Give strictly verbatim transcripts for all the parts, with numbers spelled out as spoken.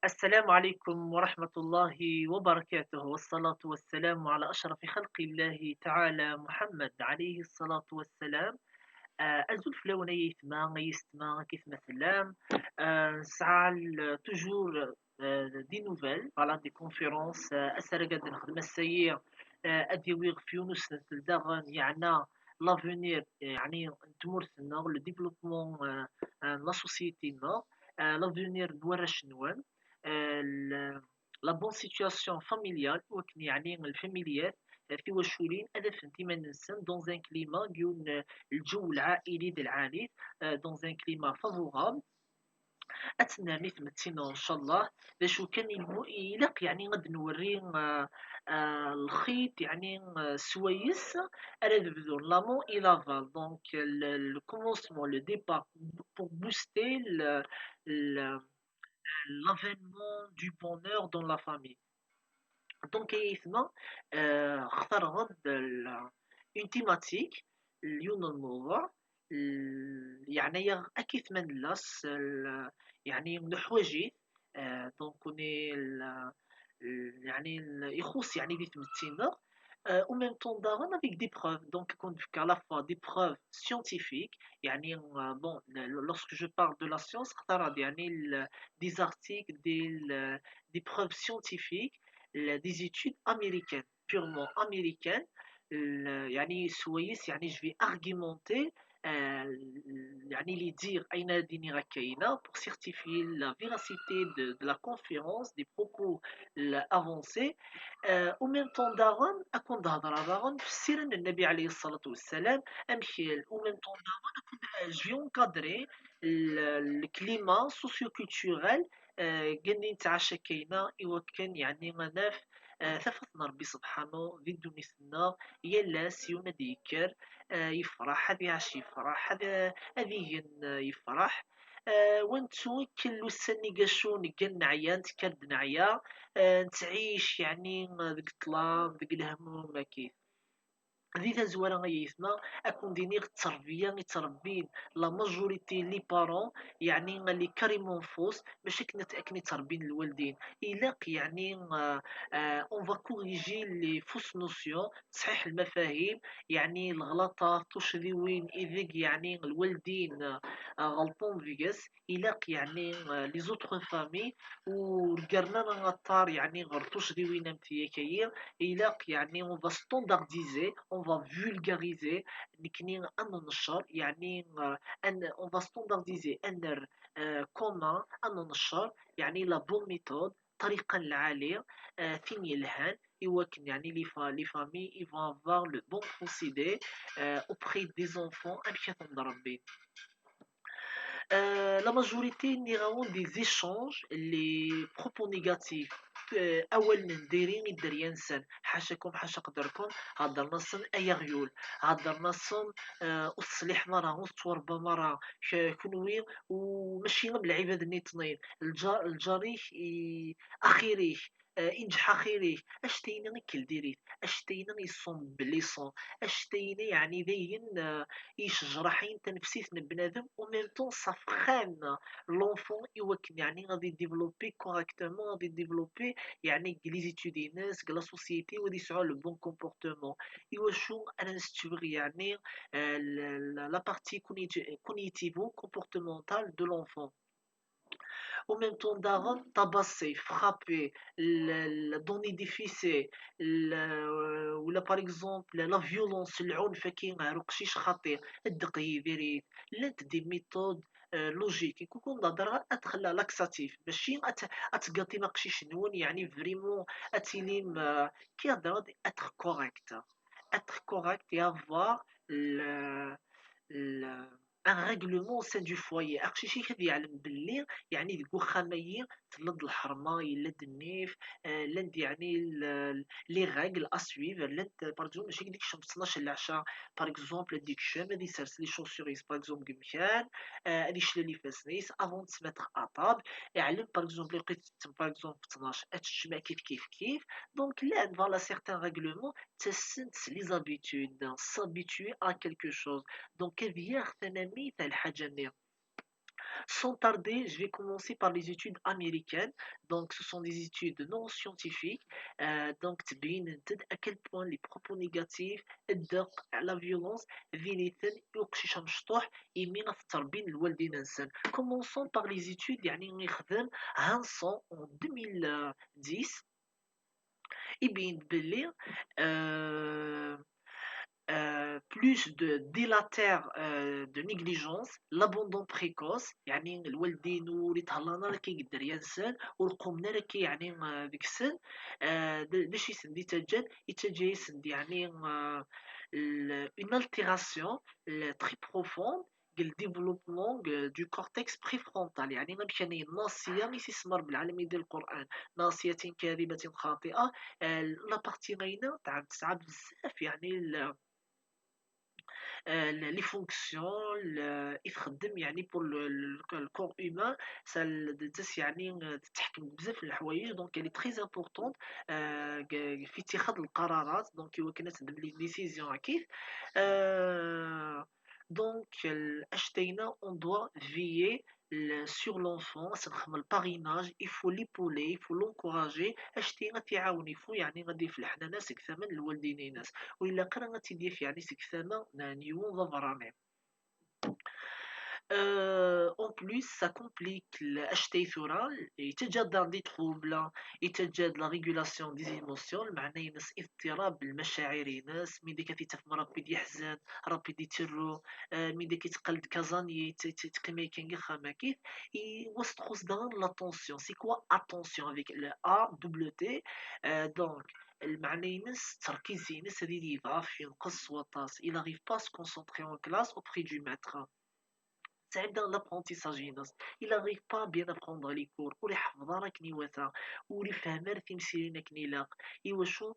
السلام عليكم ورحمة الله وبركاته، والصلاة والسلام على أشرف خلق الله تعالى محمد عليه الصلاة والسلام. Ah, azul fell-awen ay aytma, ay yessetma, amek i tella? Ah, nesɛa l-, toujours, ah, des nouvelles, voilà, des conférences, ah, ass-a ara gad nexdem ass-ayi, ah, ad d-yawi ɣef yiwen usentel daɣen, yeɛna l'avenir, yeɛni n tmurt-nneɣ, le développement, ah, ah, n la société-nneɣ, ah, l'avenir n warrac-nwen, ah, l-, la bonne situation familiale, i wakken yeɛni lfamiliyat, ah, tiwaculin ad afent iman-nsen dans un climat, deg yiwen, ah, lǧew lɛaili d lɛali, ah, dans un climat favorable. Ad tennerni tmetti-nneɣ, ncallah. D acu kan, ilmu-, ilaq, yeɛni, ad nwerri, ah, ah, lxiṭ, yeɛni, ah, swayes ara d-bdun, l'amont et l'aval. Donc, le, le commencement, le départ, pour booster le, le, l'avènement du bonheur dans la famille. Donc, ay aytma, ah, xtareɣ-d l-, une thématique, yiwen n lmewḍuɛ, l-, yeɛna-yaɣ akk aytma nella s-, l-, yeɛni nuḥwaǧ-it, ah, donc, on est l-, l-, yeɛni l-, ixuṣṣ, yeɛni, di tmetti-nneɣ. Ah, en même temps daɣen avec des preuves, donc, ad ken-d-fkeɣ à la fois des preuves scientifiques, yeɛni, ah, bon, le-, lorsque je parle de la science, xtareɣ-d, yeɛni, l-, des articles, des, l-, des preuves scientifiques, l-, des études américaines, purement américaines, l-, yeɛni, swayes, yeɛni, je vais argumenter, ah, yeɛni, les dires, ayen ara d-iniɣ akka-ina, pour certifier la véracité de, de la conférence, des propos, l-, avancés. Ah, en même temps daɣen, ad ken-d-hedreɣ daɣen f ssira n Nnbi ɛlayhi ṣṣalatu wessalam, amek, en même temps daɣen, ad ken-, ah, je vais encadrer le, le climat socio-culturel, ah, deg ayen nettɛaca akka-ina, i wakken, yeɛni, ad naf, ah, tafat n Ṛebbi subḥanu di ddunit-nneɣ, yal ass yiwen ad d-yekker, ah, yefṛeḥ, ad iɛac yefṛeḥ, ad, ad igen, ah, yefṛeḥ. Ah, wa nettu ikkel ussan-nni gacu neggan neɛya, nekker-d neɛya, ah, nettɛic, yeɛni, deg ṭṭlam, deg lehmum, akkit. Di tazwara, ay aytma, ad ken-d-iniɣ, tterbiya i ttrebbin la majorité les parents, yeɛni, elle est carrément fausse, mačči akken, akken i ttrebbin lwaldin. Ilaq, yeɛni, ah, ah, on va corriger les fausses notions, ṣṣeḥiḥ lmafahim, yeɛni, leɣlaṭat, tuccḍiwin ideg, yeɛni, lwaldin, ah, ɣelṭen deg-s. Ilaq, yeɛni, ah, les autres familles ur ggaren ara aṭar, yeɛni, ɣer tuccḍiwin am tiyakayi. Ilaq, yeɛni, on va standardiser, on va vulgariser, nekni ad nencer, yeɛni, ah, ad n-, on va standardiser, ad nerr, ah, commun, ad nencer, yeɛni, la bonne méthode, ṭṭariqa n lɛali, ah, tin yelhan, i wakken, yeɛni, les fa-, les familles, ils vont avoir le bon procédé, ah, auprès des enfants, amek ad ten-nrabbi. Euh, la majorité, nniɣ-awen, des échanges, les propos négatifs, euh, awalen n diri i dderya-nsen, ḥacakum, ḥaca qederkum, heddren-asen ay aɣyul, heddren-asen, euh, ur teṣliḥem ara, ur tettwarebbam ara, k-, kunwi, u mačči am lɛibad-nni tnin, lǧa-, lǧar-ik, i-, axir-ik, euh, inǧeḥ axir-ik, acetayni ikkel diri-t, acetayni yessemblissent, acetayni, yeɛni, d ayen, euh, yecejraḥin tanefsit n bnadem, en même temps, ça freine l'enfant i wakken, yeɛni, ad idévelopper correctement, ad idévelopper, yeɛni, deg les études-ines, deg la société, u ad yesɛu le bon comportement. I wacu ara nestewir, yeɛni, euh, la, la, la partie cogniti-, cognitivo-comportementale de l'enfant. En même temps, daɣen, tabassi, frapper, l-, l-, donner des fessées, l-, ou là, par exemple, la violence, lɛunf-agi ar uqcic xaṭi, ddeq yidir-it, llant des méthodes, euh, logiques. Kukun d-hedreɣ ad txella laxatif, mačči ad t-, ad tgatim aqcic-nwen, yeɛni, vraiment, ad tilim, euh, qui a droit d'être correct. Être correct et avoir le, le, un règlement au sein du foyer. Aqcic-ik ad yeɛlem belli, yeɛni, deg uxxam-agi tella-d lḥerma, yella-d nnif, euh, llant-d, yeɛni, l-, les règles à suivre, llant, par exemple, mačči ad ikcem ttnac n leɛca, par exemple, ad ikcem, ad isers les chaussures-is, par exemple, deg umkan, euh, ad iclal ifassen-is avant de se mettre à table, iɛlem, par exemple, lqit, par exemple, ttnac, ad teččem kif, kif, kif. Donc, llan, voilà, certains règlements, ttasen-d s les habitudes, s'habituer à quelque chose. Donc, ad yaɣ tanamit ar lḥaǧa-nni. Sans tarder, je vais commencer par les études américaines. Donc, ce sont des études neuroscientifiques. Euh, donc, تبين à quel point les propos négatifs, الدق, la violence, ذينيثن يقشش مشطوح يمين في التربين الوالدين إنسان. Commençons par les études, يعني يخدم هانسون en deux mille dix. يبين بلي euh, euh, plus de délataire euh, de négligence, l'abandon précoce, يعني الوالدين ولي تهلانا راه كيقدر ينسان ورقومنا راه كي يعني آه، ديك السن آه، د- داش يسندي تجد يتجي يسندي يعني آه، ال- une altération très profonde ديال le développement du cortex préfrontal. يعني ما كان الناصيه مي سيسمر بالعالم يدير القران ناصيه كاذبه خاطئه. La partie غينا تاع تسعه بزاف يعني les fonctions يتخدم يعني pour le corps humain. يعني تتحكم بزاف الحوايج donc elle est très importante في اتخاذ القرارات donc ايوا كنا تدم les décisions كيف. Donc اشتينا on doit veiller sur l'enfant. سنخدم ال parrainage, il faut l'épauler, il faut l'encourager. اشتينا تعاون, il faut يعني غادي في الحنانه سك ثمن الوالدين الناس ولا قرا غادي يدير في يعني سك ثمن نيون ضفراني. Euh, en plus, ça complique الاشتي ثورة يتجد des troubles, يتجد la régulation des émotions, المعنى ينس اضطراب المشاعر ينس من ديك تفهم ربي يحزن ربي يترو من ديك يتقلد كازاني تقيمي كان خامكيف. وسط خصدان la tension. C'est quoi attention avec le A double T? Donc المعنى ينس التركيز ينس هذه يضعف ينقص وطاس il arrive pas à se concentrer en classe auprès du maître. صعيب داغ l'apprentissage ينس il arrive pas bien à prendre les cours ور يحفظ راه كنيواتها ور يفهم راه تمثيلين كنيلاق. ايوا شو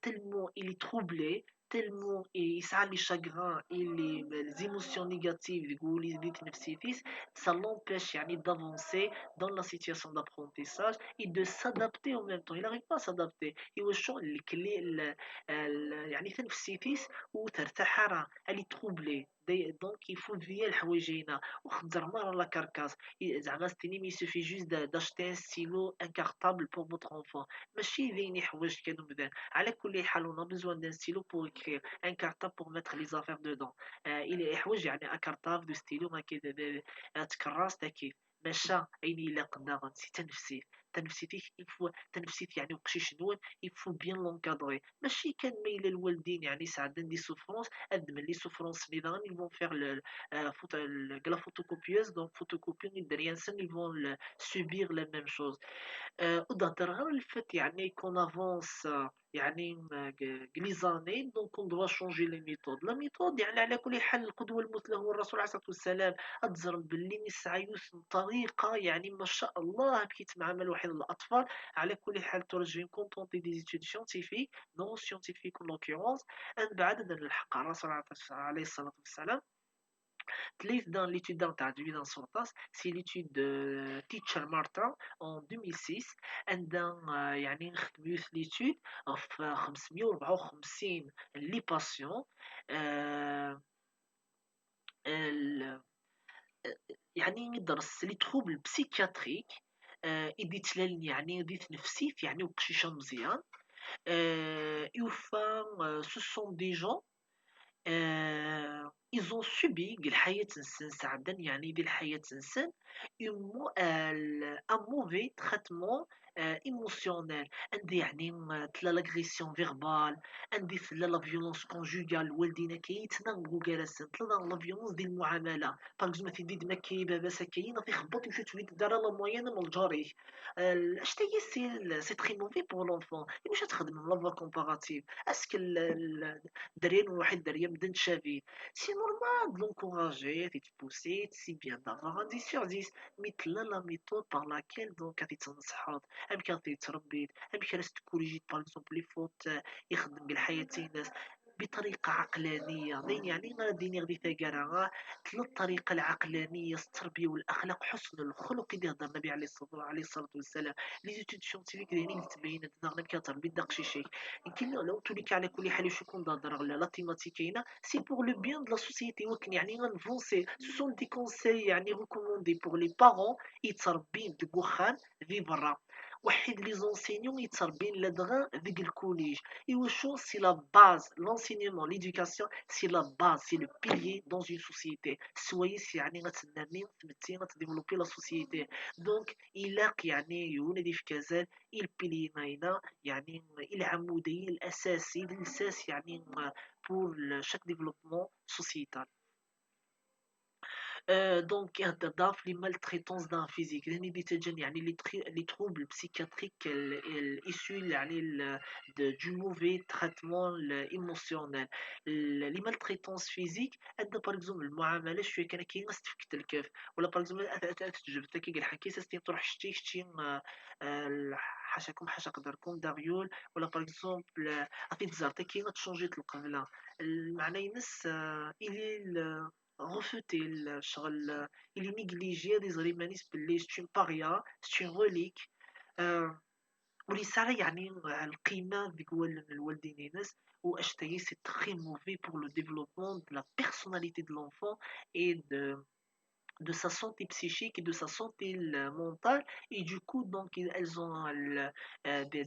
tellement il est troublé tellement يسعى les chagrins et les émotions négatives يقولي ديت نفسيتيس ça l'empêche يعني d'avancer dans la situation d'apprentissage et de s'adapter en même temps. Il arrive pas à s'adapter. ايوا شو الكلي يعني تنفسيتيس وترتاح راه elle est troublée. Donc il faut veiller الحوايج هنا وخدر مره la carcasse زعما ستيني il suffit juste d'acheter un stylo, un cartable pour votre enfant. ماشي ذيني حوايج كانوا مدان. على كل حال on a besoin d'un stylo pour écrire, un cartable pour mettre les affaires dedans. آه الى حوايج يعني un cartable, de stylo ما كذا تكراس تاكيد ماشا اين الا قلنا غنسي تنفسي تنفسيتيك يفو تنفسيت يعني وقشي شنون يفو bien l'encadrer. ماشي كان ميل الوالدين يعني ساعدين des souffrances اد من les souffrances نظام ils vont faire le la photocopieuse donc photocopie ندير ينسن ils vont subir la même chose. وتهضر غير الفت يعني qu'on avance يعني les années donc on doit changer les méthodes. La méthode يعني على كل حال القدوة المثلى هو الرسول عليه الصلاة والسلام. أتزرم باللي نسعى يوسم طريقة يعني ما شاء الله كيتعامل واحد الأطفال. على كل حال ترجم contenter des études scientifiques, neuroscientifiques en l'occurrence. أن بعد أن الحق الرسول عليه الصلاة والسلام تليت دان l'étude تاع دويدان سورتاس c'est l'étude de Teacher Martin en deux mille six. عندها يعني خدموا في l'étude في خمسمية وربعة وخمسين les patients. يعني يدرس les troubles psychiatriques يدي تلال يعني يدي تنفسيت يعني وقشيشه مزيان. يوفى ce sont des gens ils ont subi الحياة نسن سعدن يعني دي الحياة نسن un mauvais traitement émotionnel. عندي يعني تلا l'agression verbale, عندي تلا la violence conjugale, الوالدين كيتنا وكراسن تلا la violence ديال المعامله. Par exemple تيدي دما كي بابا سكاين غادي يخبط يمشي تولي دار la moyenne من الجاري. اش تيسي c'est très mauvais pour l'enfant. مش تخدم la voie comparative est-ce que الدريان واحد دريا مدن شافيت c'est normal de l'encourager تيتبوسيت c'est bien d'avoir un dix sur dix. Mais تلا la méthode par laquelle donc غادي تنصحات ام كان تيتربيت ام كان تكوريجيت par exemple les fautes يخدم بالحياة الناس. بطريقة عقلانية. داين يعني غادي نغدي ثقرا ثلاث طريقة العقلانية، التربية والأخلاق، حسن الخلق اللي هضر النبي عليه الصلاة، عليه الصلاة والسلام. Les études scientifiques دايرين تبين هذا غير كتربي داك شي شيء. يمكن لو تولي على كل حال شكون هضر على la thématique هنا، c'est pour le bien de la société. وكن يعني غنفونسي، ce sont des conseils يعني recommandés pour les parents يتربين ديك وخان ذي برا. وحيد les enseignants يتربين لدغا ديك الكوليج. ايوا شو c'est la base, l'enseignement, l'éducation c'est la base, c'est le pilier dans une société. سويس يعني غتنمي، تمتي، غتديفلوبي la société. Donc إلاق يعني يوني دي في كازال البيلي ماينا يعني العمودي الاساسي الاساس يعني pour chaque développement sociétal. Donc يهدر دار في les maltraitances d'un physique، لان دي تجن يعني les troubles psychiatriques issus يعني du mauvais traitement émotionnel. Les maltraitances physiques عندنا par exemple المعامله شويه كان كاين تفكت الكاف، ولا par exemple تجبد كي قال حكي سيستم تروح شتي شتي حاشاكم حاشا قدركم داريول، ولا par exemple عطيت زرتك كي تشونجيت القبله. المعنى ينس الي غوفوتي الشغل، الي نيجليجي هذه زري مانيس باللي c'est une paria, c'est une relique. ولي ساعه يعني القيمه ديك الوالدين ينس. واش تاهي c'est très mauvais pour le développement de la personnalité de l'enfant et de de sa santé psychique et de sa santé mentale. Et du coup donc elles ont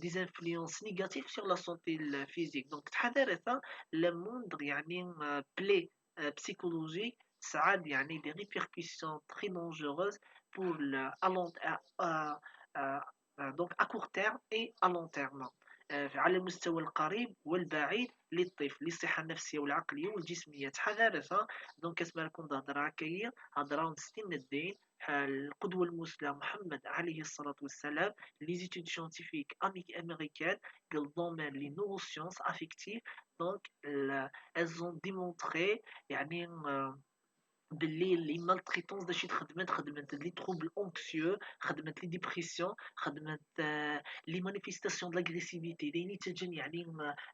des influences négatives sur la santé physique. Donc تحذرت le monde يعني plaît psychologique ساعات يعني des répercussions très dangereuses pour le à long à, à, donc à court terme et à long terme. على المستوى القريب والبعيد للطفل، للصحة النفسية والعقلية والجسمية. تحذرت donc كتما نكون هضرة هكايا، هضرة مستند الدين القدوة المثلى محمد عليه الصلاة والسلام. Les études scientifiques américaines dans le domaine les neurosciences affectives, donc elles ont démontré يعني باللي les maltraitances داكشي تخدمت، خدمت les troubles anxieux، خدمت les dépressions، خدمت les manifestations de l'agressivité. دايني تجن يعني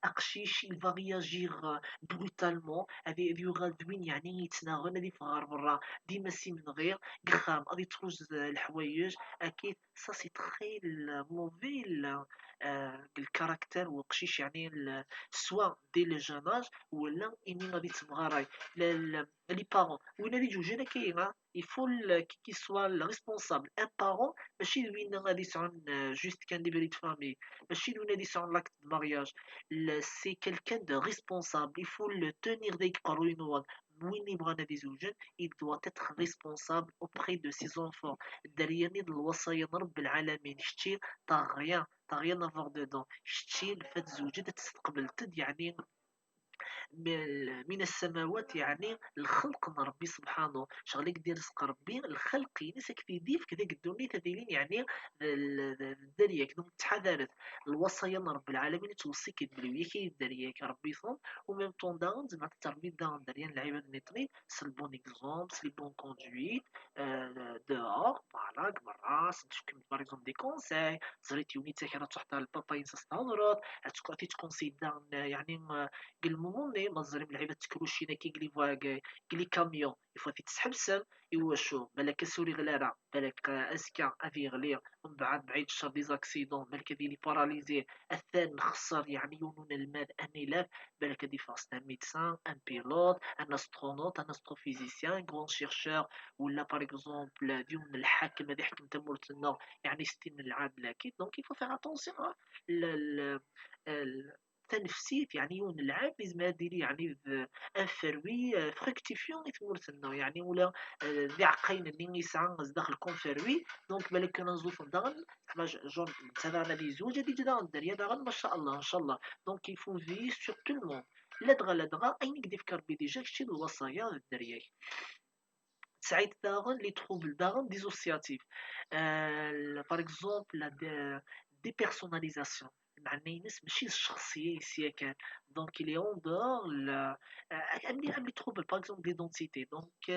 اقشيش il va réagir brutalement، هذه هذه يغال دوين يعني يتناغن، هذه فغار برا ديما سي من غير قخام، غادي تخرج الحوايج اكيد. Ça c'est très mauvais le caractère وقشيش يعني سوا dès le jeune âge ولا اني غادي تبغى راي les parents وين هذه جوج انا كاينه. Il faut qu'il soit le responsable. Un parent ماشي وين غادي يسعون juste كان des bris de famille، ماشي وين غادي يسعون l'acte de mariage. C'est quelqu'un de responsable, il faut le tenir ديك قروين وين يبغى غادي يزوجن. Il doit être responsable auprès de ses enfants. الدريه نيض الوصايا رب العالمين شتي t'as rien, t'as rien à voir dedans. شتي فات زوجت تستقبل تد يعني من السماوات يعني الخلق من ربي سبحانه. شغلك دير رزق ربي الخلق ينسك في ديف كذا قدوني تديلين يعني الدريك دونك تحذرت الوصايا من رب العالمين توصيك الدريك كي الدريك ربي ثم وميم طون داون زعما تربي داون دريان العباد نيطرين c'est le bon exemple, c'est les bonnes conduites dehors voilà برا تشكم par exemple des conseils. زريت يومي تاكي راه تحت البابا ينسى ستانرات هتكون في تكونسيدر يعني قال الموموني ما زريم لعيبه تكروشينا كي قلي فواكي قلي كاميون يفوا في تسحبسم. ايوا شو بالك سوري غلارة بالك اسكا افي غلي من بعد بعيد الشر des accidents بالك هذه لي باراليزي الثاني نخسر يعني يونون المال انيلاب بالك هذه فاس un médecin, un pilote, un astronaute, un astrophysicien, grand chercheur ولا par exemple ديون الحاكم هذه حكم تمورتنا يعني ستين العام لكن donc il faut faire attention. تنفسيت يعني يون العام لازم ديري يعني ان فروي فركتيفيون تمورتنا يعني ولا ذي عقين اللي يسعى داخل كون فروي. دونك بالك كنا نزوف داغن كما جون تبعنا لي زوج هذه جدا الدريه داغن ما شاء الله ان شاء الله. Donc il faut veiller sur tout le monde. لا دغا لا دغا اين يقدر يفكر بي ديجا شتي الوصايا الدريه. سعيد داغن les troubles داغن dissociatifs. Par exemple la dépersonnalisation. معنى ينس ماشي الشخصيه يسيا كان donc il est en dehors. عندي عندي trouble par exemple d'identité donc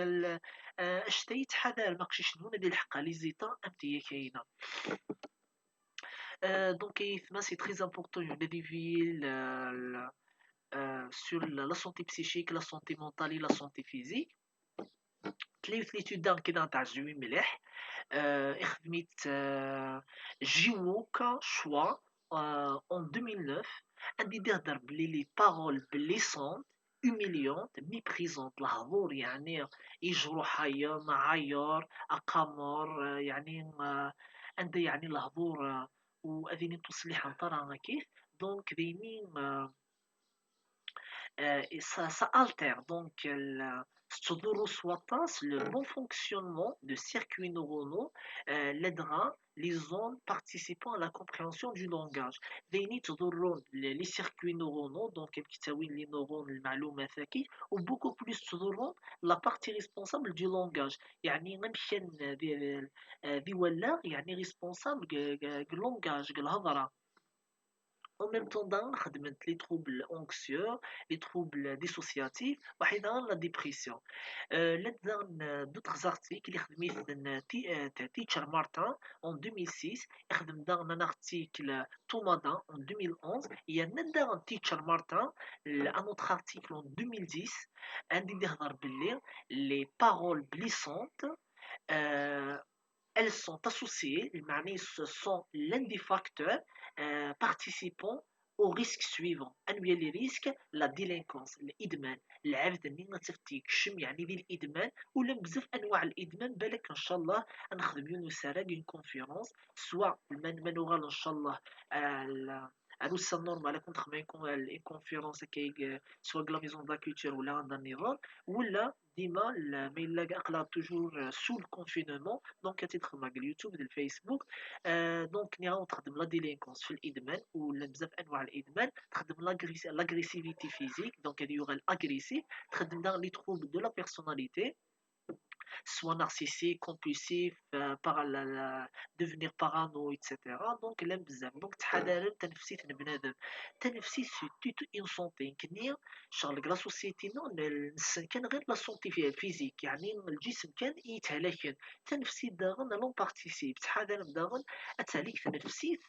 اشتي تحذر ما قشيش نون هذه الحقه les états امتى هي كاينه. Donc ثما c'est très important هنا دي في sur la santé psychique, la santé mentale et la santé physique. Tella yiwet l'étude daɣen kida tɛejbem mliḥ, ixdem-itt Jiwook Choi en deux mille neuf, anda i d-ihder belli les paroles blessantes, humiliantes, méprisantes, lehdur yeɛni yejruḥayen, aɛayer, aqamer, yeɛni anda yeɛni lehdur u ad inin ur ṣliḥent ara akkit. Donc d ayen i ça, ça altère donc tettḍurru s waṭas le bon fonctionnement de circuits neuronaux, ladɣa les zones participant à la compréhension du langage. D ayen i ttḍurrun les circuits neuronaux, donc amek ttawin les neurones lmeɛlumat-agi, u beaucoup plus ttḍurrun la partie responsable du langage, yeɛni amkan d wallaɣ yeɛni responsable deg langage, deg lhedra. En même temps daɣen xeddment les troubles anxieux, les troubles dissociatifs, waḥid daɣen la dépression. Llant daɣen d'autres articles i xedmen Teacher Martin en deux mille six, ixdem daɣen un article Tomada en deux mille onze, yerna daɣen Teacher Martin un autre article en deux mille dix, anda i d-ihder belli les paroles blessantes elles sont associées, lmeɛna ce sont l'un des facteurs participant au risque suivant. Anwi les risques? La délinquance, l'idman. Lɛebd-nni ad taf-t yekcem yeɛni di l'idman, u llan bezzaf anwaɛ l'idman, balak ncallah ad nexdem yiwen usarag, une conférence, soit ma nuɣal ncallah ar ussan normal ad nexdem une conférence akka, soit deg la maison de la culture wala anda nniḍen, wala dima ma yella aql-aɣ toujours sous le confinement, donc ad tt-id-xedmeɣ deg YouTube, deg Facebook. Donc nniɣ-awen txeddem la délinquance fi l'idman, u llan bezzaf anwaɛ l'idman, txeddem l'agressivité physique, donc ad yuɣal agressif, txeddem daɣen les troubles de la personnalité, soit narcissique, compulsif, par la, la, devenir parano, et cetera. Donc llan bezzaf. Donc ttḥadaremt tanefsit n bnadem. Tanefsit c'est toute une santé. Nekni ccɣel deg la société-nneɣ nessen kan ɣer la santé physique, yeɛni lǧisem kan i yetthlaken. Tanefsit daɣen elle en participe. Ttḥadarem daɣen ad tehlek tnefsit,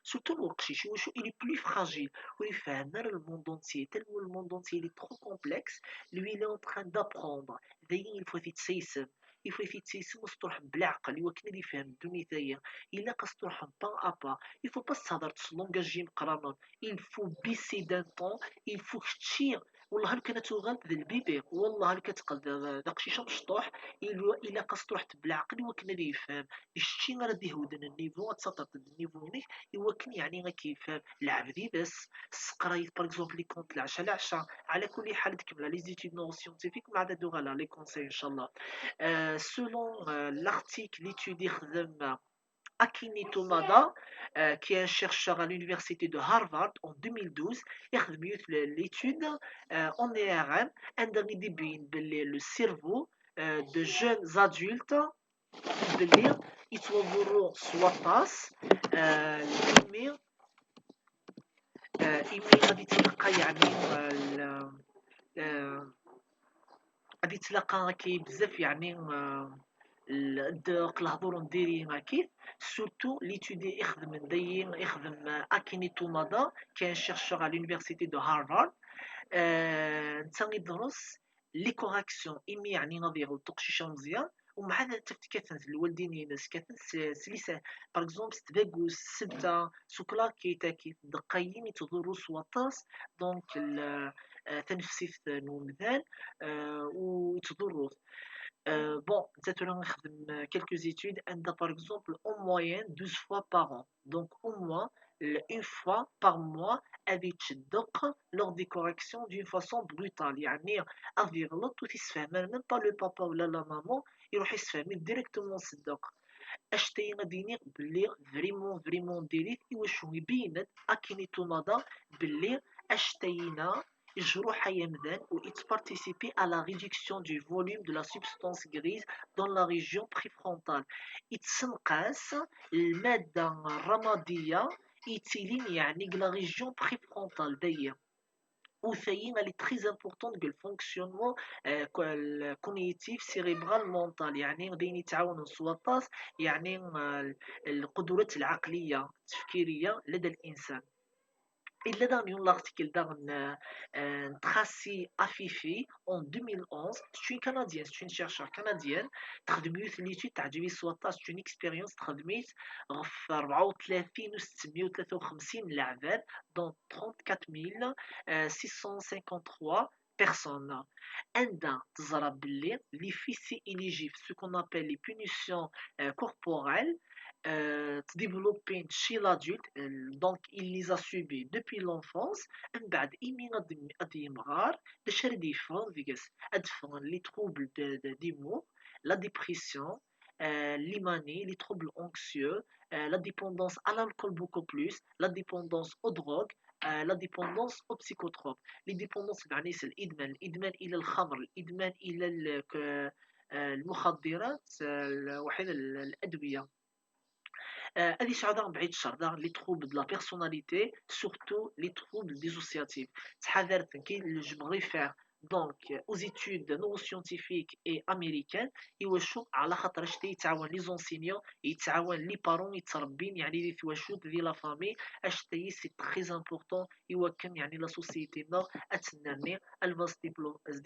surtout uqcic, iwacu il est plus fragile, ur ifehhem ara le monde entier, tellement le monde entier il est trop complexe, lui il est en train d'apprendre. Dayen il faut ad t-id-tsaysem, il faut ad t-id-tsaysem, ad s-truḥem belɛqel i wakken ad ifhem ddunit-agi. Ilaq ad s-truḥem pas à pas. Il faut pas s-thedreḍ s langage imeqqranen. Il faut baisser d'un ton, il faut kečči, wallah lukan ad tuɣaleḍ d lbibi, wallah lukan ad teqqleḍ d, d aqcic amecṭuḥ, il-, ilaq ad s-truḥeḍ belɛqel i wakken ad yefhem. D kečči ara d-ihewden niveau, ad taṭṭaḍ d niveau-inek, i wakken yeɛni ad k-yefhem. Lɛebd yid-s, sseqrayet, par exemple, les contes leɛca leɛca. Ɛla kulli ḥal, ad kemmleɣ les études neuroscientifiques, mbeɛd ad uɣaleɣ les conseils, ncallah. Selon l'article, l'étude ixdem Akini Tomada, qui est un chercheur à l'université de Harvard en deux mille douze, ixdem yiwet l'étude en E R M, anda i d-ibeyyen belli le cerveau de jeunes adultes belli yettwaḍurru s waṭas, imi, imi ad yettlaqa yeɛni, ad yettlaqa akka bezzaf yeɛni, ddeq, lehdur n diri akkit, surtout l'étude ixedmen dayi, ixdem Akini Tomada, qui est un chercheur à l'université de Harvard. Netta idres les corrections, imi yeɛni ad yeɣleḍ uqcic ameẓyan, umbeɛd ad taf kkaten d lwaldin-ines, kkaten s, s lisan, par exemple, s tbagut, s ssetta, s uklarkit, akkit, ddeq-ayi yettḍurru s waṭas, donc, tanefsit n umdan, u yettḍurru-t. Bon, netta tura ixdem quelques études, anda, par exemple, en moyenne, douze fois par an. Donc, au moins, une fois par mois, ad yečč ddeq lors des corrections d'une façon brutale. Yeɛni, ad yeɣleḍ, ur t-yessefhem ara même pas le papa wala la maman, iruḥ yessefhem-it directement s ddeq. Acetay-a ad d-iniɣ belli vraiment, vraiment diri-t, iwacu ibeyyen-d Akini Tomada belli acetay-a yejruḥ amdan u yettparticipi à la réduction du volume de la substance grise dans la région préfrontale. Yettenqas lmadda rramadiya yettilin yeɛni deg la région préfrontale, dayi. U tayi, elle est très importante deg le fonctionnement cognitif cérébral mental, yeɛni d ayen yettɛawanen s waṭas, yeɛni lqudrat lɛaqliya, tefkiriya, lada l'insan. Il y a un article d'un euh, Tracy Afifi en deux mille onze. C'est une Canadienne, c'est une chercheure canadienne. تخدم يوث ليتيد تعجبي سواطا, c'est une expérience تخدميت غف أربعة وثلاثين وستمية وثلاثة وخمسين لعباد, dont trente-quatre mille six cent cinquante-trois personnes. عندها تزرب باللي les filles c'est éligible ce qu'on appelle les punitions euh, corporelles euh, développées chez l'adulte, euh, donc il les a subies depuis l'enfance, من بعد إيمي غادي يمغار باش غادي يفهم ديكس أدفن les troubles de, de, des mots, la dépression, euh, les manies, les troubles anxieux, euh, la dépendance à l'alcool beaucoup plus, la dépendance aux drogues, euh, la dépendance aux psychotropes. Les dépendances معنيس الإدمان, الإدمان إلى الخمر, الإدمان إلى المخدرات, واحد الأدوية. هذه شعر بعيد الشر دار les troubles de la personnalité, surtout les troubles dissociatifs. تحذرت كي الجمغ يفير donc aux études neuroscientifiques et américaines, يوشو على خاطر اش يتعاون les enseignants, يتعاون les parents يتربين يعني دي توشو دي la famille, اش c'est très important. يوكم يعني la société نو اتنمي الفاس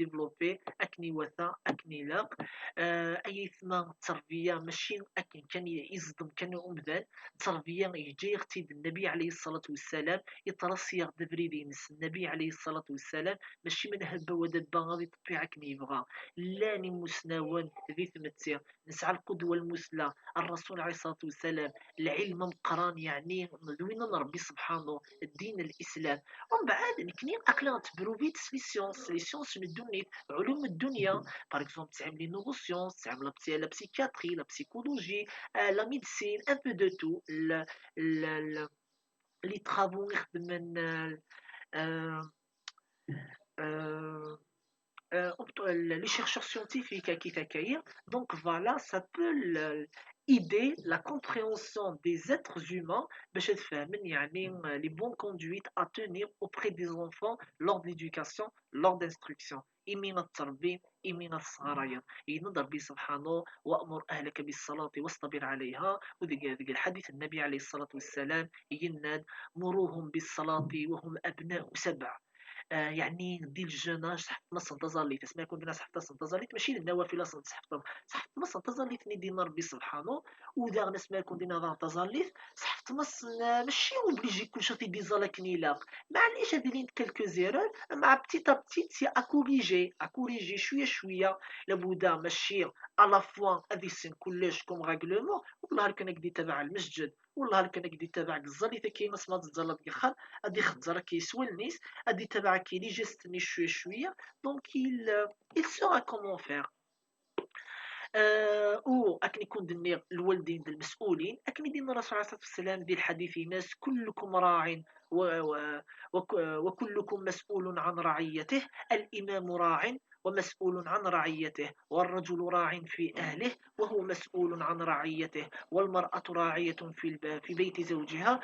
développer اكني وثا اكني لاق. آه اي ثما التربيه ماشي اكن كان يصدم كان امدان. التربيه يجي يختي النبي عليه الصلاه والسلام, يترسي دبريدينس النبي عليه الصلاه والسلام, ماشي من هبه ودبه غادي تطبيع كما يبغى. لا نمسناون ذي ثمتي نسعى القدوة المثلى الرسول عليه الصلاة والسلام, العلم مقران يعني ذوين ربي سبحانه الدين الإسلام. ومن بعد نكني أقلا تبروفيت les sciences, les sciences من الدنيا, علوم الدنيا, par exemple تعمل les neurosciences, تعمل la psychiatrie, la psychologie, la médecine, un peu de tout, les travaux يخدمن euh, euh, les chercheurs scientifiques كي تكايا. Donc voilà, ça peut aider la compréhension des êtres humains باش تفهمن يعني les bonnes conduites à tenir auprès des enfants lors de l'éducation, lors d'instruction. إمي التربية, إمي الصغارية. ينض ربي سبحانه: وأمر أهلك بالصلاة واصطبر عليها. وذيك الحديث النبي عليه الصلاة والسلام يناد: مروهم بالصلاة وهم أبناء سبع. آه يعني دي الجناج صحفت مصن تزاليت اسمع يكون بنا صحفت مصن تزاليت ماشي النوافل اصلا صحفت صحفت مصن تزاليت ني دينا ربي سبحانه. وذا نسمع يكون دينا ضغط تزاليت صحفت مصن ماشي اوبليجي كل شيء دي زالا كنيلاق. معليش هذه لين كالكو زيرور مع بتيت بتيت سي اكوريجي اكوريجي شويه شويه. لابد ماشي على فوا هذه السن كلش كوم ريغلومون. والله كان قد يتابع المسجد والله كان قد يتابع الزالي تكي ما سمعت الزالا ديال خان هذه خدزه راه كيسوى النيس. هذه تابع كي لي جيست ني شويه شويه. Donc il il saura comment faire. آه و اكن يكون دنيغ الوالدين د المسؤولين اكن يدين الرسول عليه الصلاه والسلام ديال الحديث يناس: كلكم راع و و وكلكم مسؤول عن رعيته. الامام راع ومسؤول عن رعيته والرجل راع في اهله وهو مسؤول عن رعيته والمرأة راعية في في بيت زوجها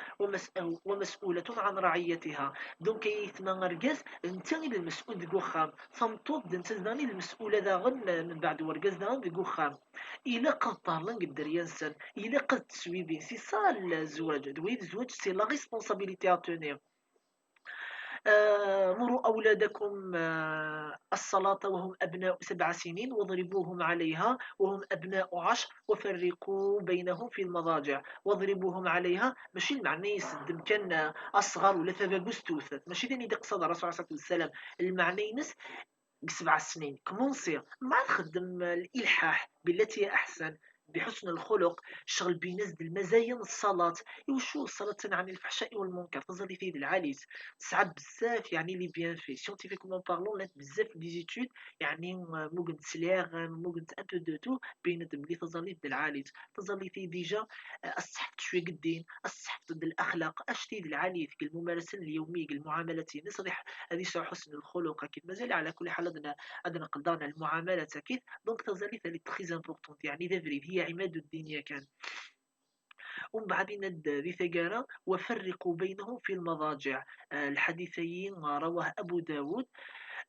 ومسؤولة عن رعيتها. Donc يثنى رجاز انت المسؤول ديك وخام ثمطوط انت المسؤولة داغن من بعد ورجاز داغن ديك وخام. إلا قد طالن قدر ينسن إلا قد تسوي بين سي سا الزواج دويد الزواج c'est la responsabilité à tenir. آه، مروا أولادكم آه، الصلاة وهم أبناء سبع سنين واضربوهم عليها وهم أبناء عشر وفرقوا بينهم في المضاجع. واضربوهم عليها ماشي المعنى يسدم كان أصغر ولا ثبابوس توثت ماشي ثاني دي قصد الرسول عليه الصلاة والسلام. المعنى ينس سبع سنين كمونسي مع نخدم الإلحاح بالتي هي أحسن بحسن الخلق. شغل بينز د المزايا الصلاة. وشو الصلاة تنهى عن الفحشاء والمنكر تزالي في العاليت تسعى بزاف يعني les bienfaits scientifiquement parlant لات بزاف des études يعني ممكن تسليغ ممكن تأبدوتو بين دملي تزالي د العاليت تزالي في ديجا الصحف شوي قدين الصحف ضد الأخلاق أشتي د العاليت الممارسة اليومية المعاملة نصرح هذه سوء حسن الخلق أكيد مازال على كل حال هذا نقدر المعاملة أكيد. Donc تزالي ثاني très importante يعني ذا فريد هي عماد الدنيا كان. ومن بعد يند ذي ثقارة وفرقوا بينهم في المضاجع. آه، الحديثين رواه أبو داود.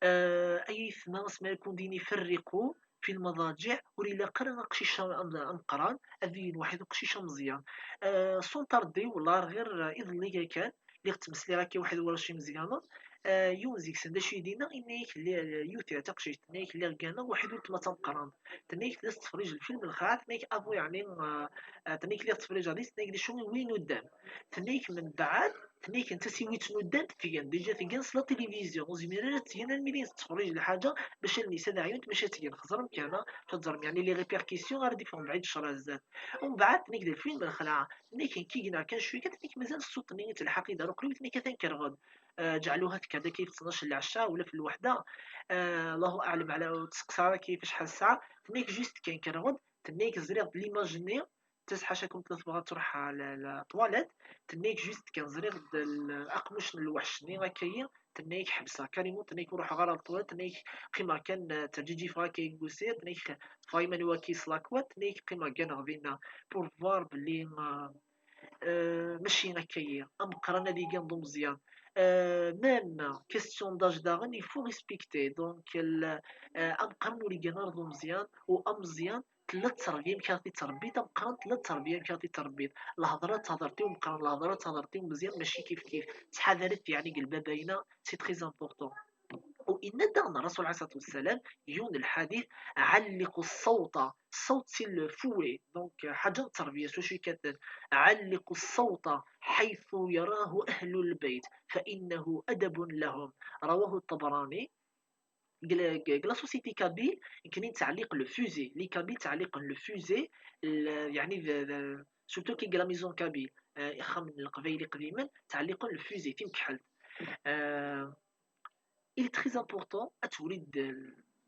آه، أي ثنا اسمها يكون ديني فرقوا في المضاجع ولي لا قرن قشيشة أمقران أذين واحد قشيشة مزيان. آه، سون تردي ولا غير إذن لي كان Lliɣ ttmesliɣ akka waḥed warrac imezganen, ah, yiwen deg-sen d acu i d-yenna, yenna-yak lli-, yiwet taqcict, tenna-yak: "Lliɣ gganeɣ waḥed weltma tameqqrant." Tenna-yak tella tettferrij lfilm lxaɛa, tenna-yak: "Abu, yeɛni, ah, ah," tenna-yak: "Lliɣ ttferrijeɣ deg-s." Tenna-yak: "D acu i wi nuddam?" Tenna-yak: "Min baɛd," tenna-yak, "netta s iwi ttnuddan, tgen, déjà tgen s la télévision, ur zmiren ara ad tgen almi d ayen tettferrij lḥaǧa, bac allen-is ad ɛyunt, maca ad tgen." Xeẓrem kan, ad teẓrem, yeɛni, les répercussions ara d-iffɣen mebɛid ccṛeɛ zdat. Umbeɛd, tenna-yak, d lfilm n lxelɛa. Tenna-yak, nekk i gneɣ kan cwiya kan, tenna-yak, mazal ṣṣut-nni yettlaḥaq-iyi-d ar uqliw, tenna-yak, atan kkreɣ-d. Ah, ǧeɛluha tekker-d akka f ttnac n lɛecca wala f lwaḥda. Ah, Allahu aɛlam ɛla, ur tseqsa ara akka f acḥal ssaɛa. Tenna-yak, juste kan kkreɣ-d, tenna-yak, ẓriɣ-d l'image-nni, tis ḥaca-kem tella tebɣa ad truḥ ɣer la, la toilette, tenna-yak juste kan ẓriɣ-d l-, aqmuc n lweḥc-nni akka-yi, tenna-yak ḥebseɣ carrément, tenna-yak ur ruḥeɣ ara ɣer la toilette, tenna-yak qqimeɣ kan, ah, tterǧiǧifeɣ akka-yi deg usir, tenna-yak ṭṭfeɣ iman-iw akka-yi s la couette, tenna-yak qqimeɣ gganeɣ dinna pour voir belli, ah, ah, mačči akka-yi, ameqqran ad igen d umeẓyan. Ah, même question d'âge daɣen, il faut respecter. Donc, l-, ah, ameqqran ur igen ara d umeẓyan, u ameẓyan tella tterbiya, amek ara t-tṛebbiḍ, ameqqran tella tterbiya, amek ara t-tṛebbiḍ. Lhedṛa ad tehḍeṛ i umeqqran, lhedṛa ad tehḍeṛ i umeẓyan, mačči kif kif. Ttḥadaret, yeɛni, deg lbabayna, c'est très important. U yenna-d daɣen Ṛṛasul ɛalayhi ṣṣalatu wassalam, yiwen n lḥadit: "Ɛelliqu ṣṣawta", ṣṣawt c'est le fouet, donc, euh, ḥaǧa n tterbiya, s wacu yekkaten: "Ɛelliqu ṣṣawta ḥaytu yarahu ahlu lbayt, fa innahu adabun lahum." Rawahu Ṭṭabrani. Deg la, deg la société kabyle, nekni nettɛelliq le fusée, les Kabyles ttɛelliqen le fusée, l-, yeɛni d, d, surtout kay deg la maison kabyle, euh, ixxamen n leqbayel iqdimen, ttɛelliqen le fusée, timekḥelt. Euh, il est très important, ad twelid, euh,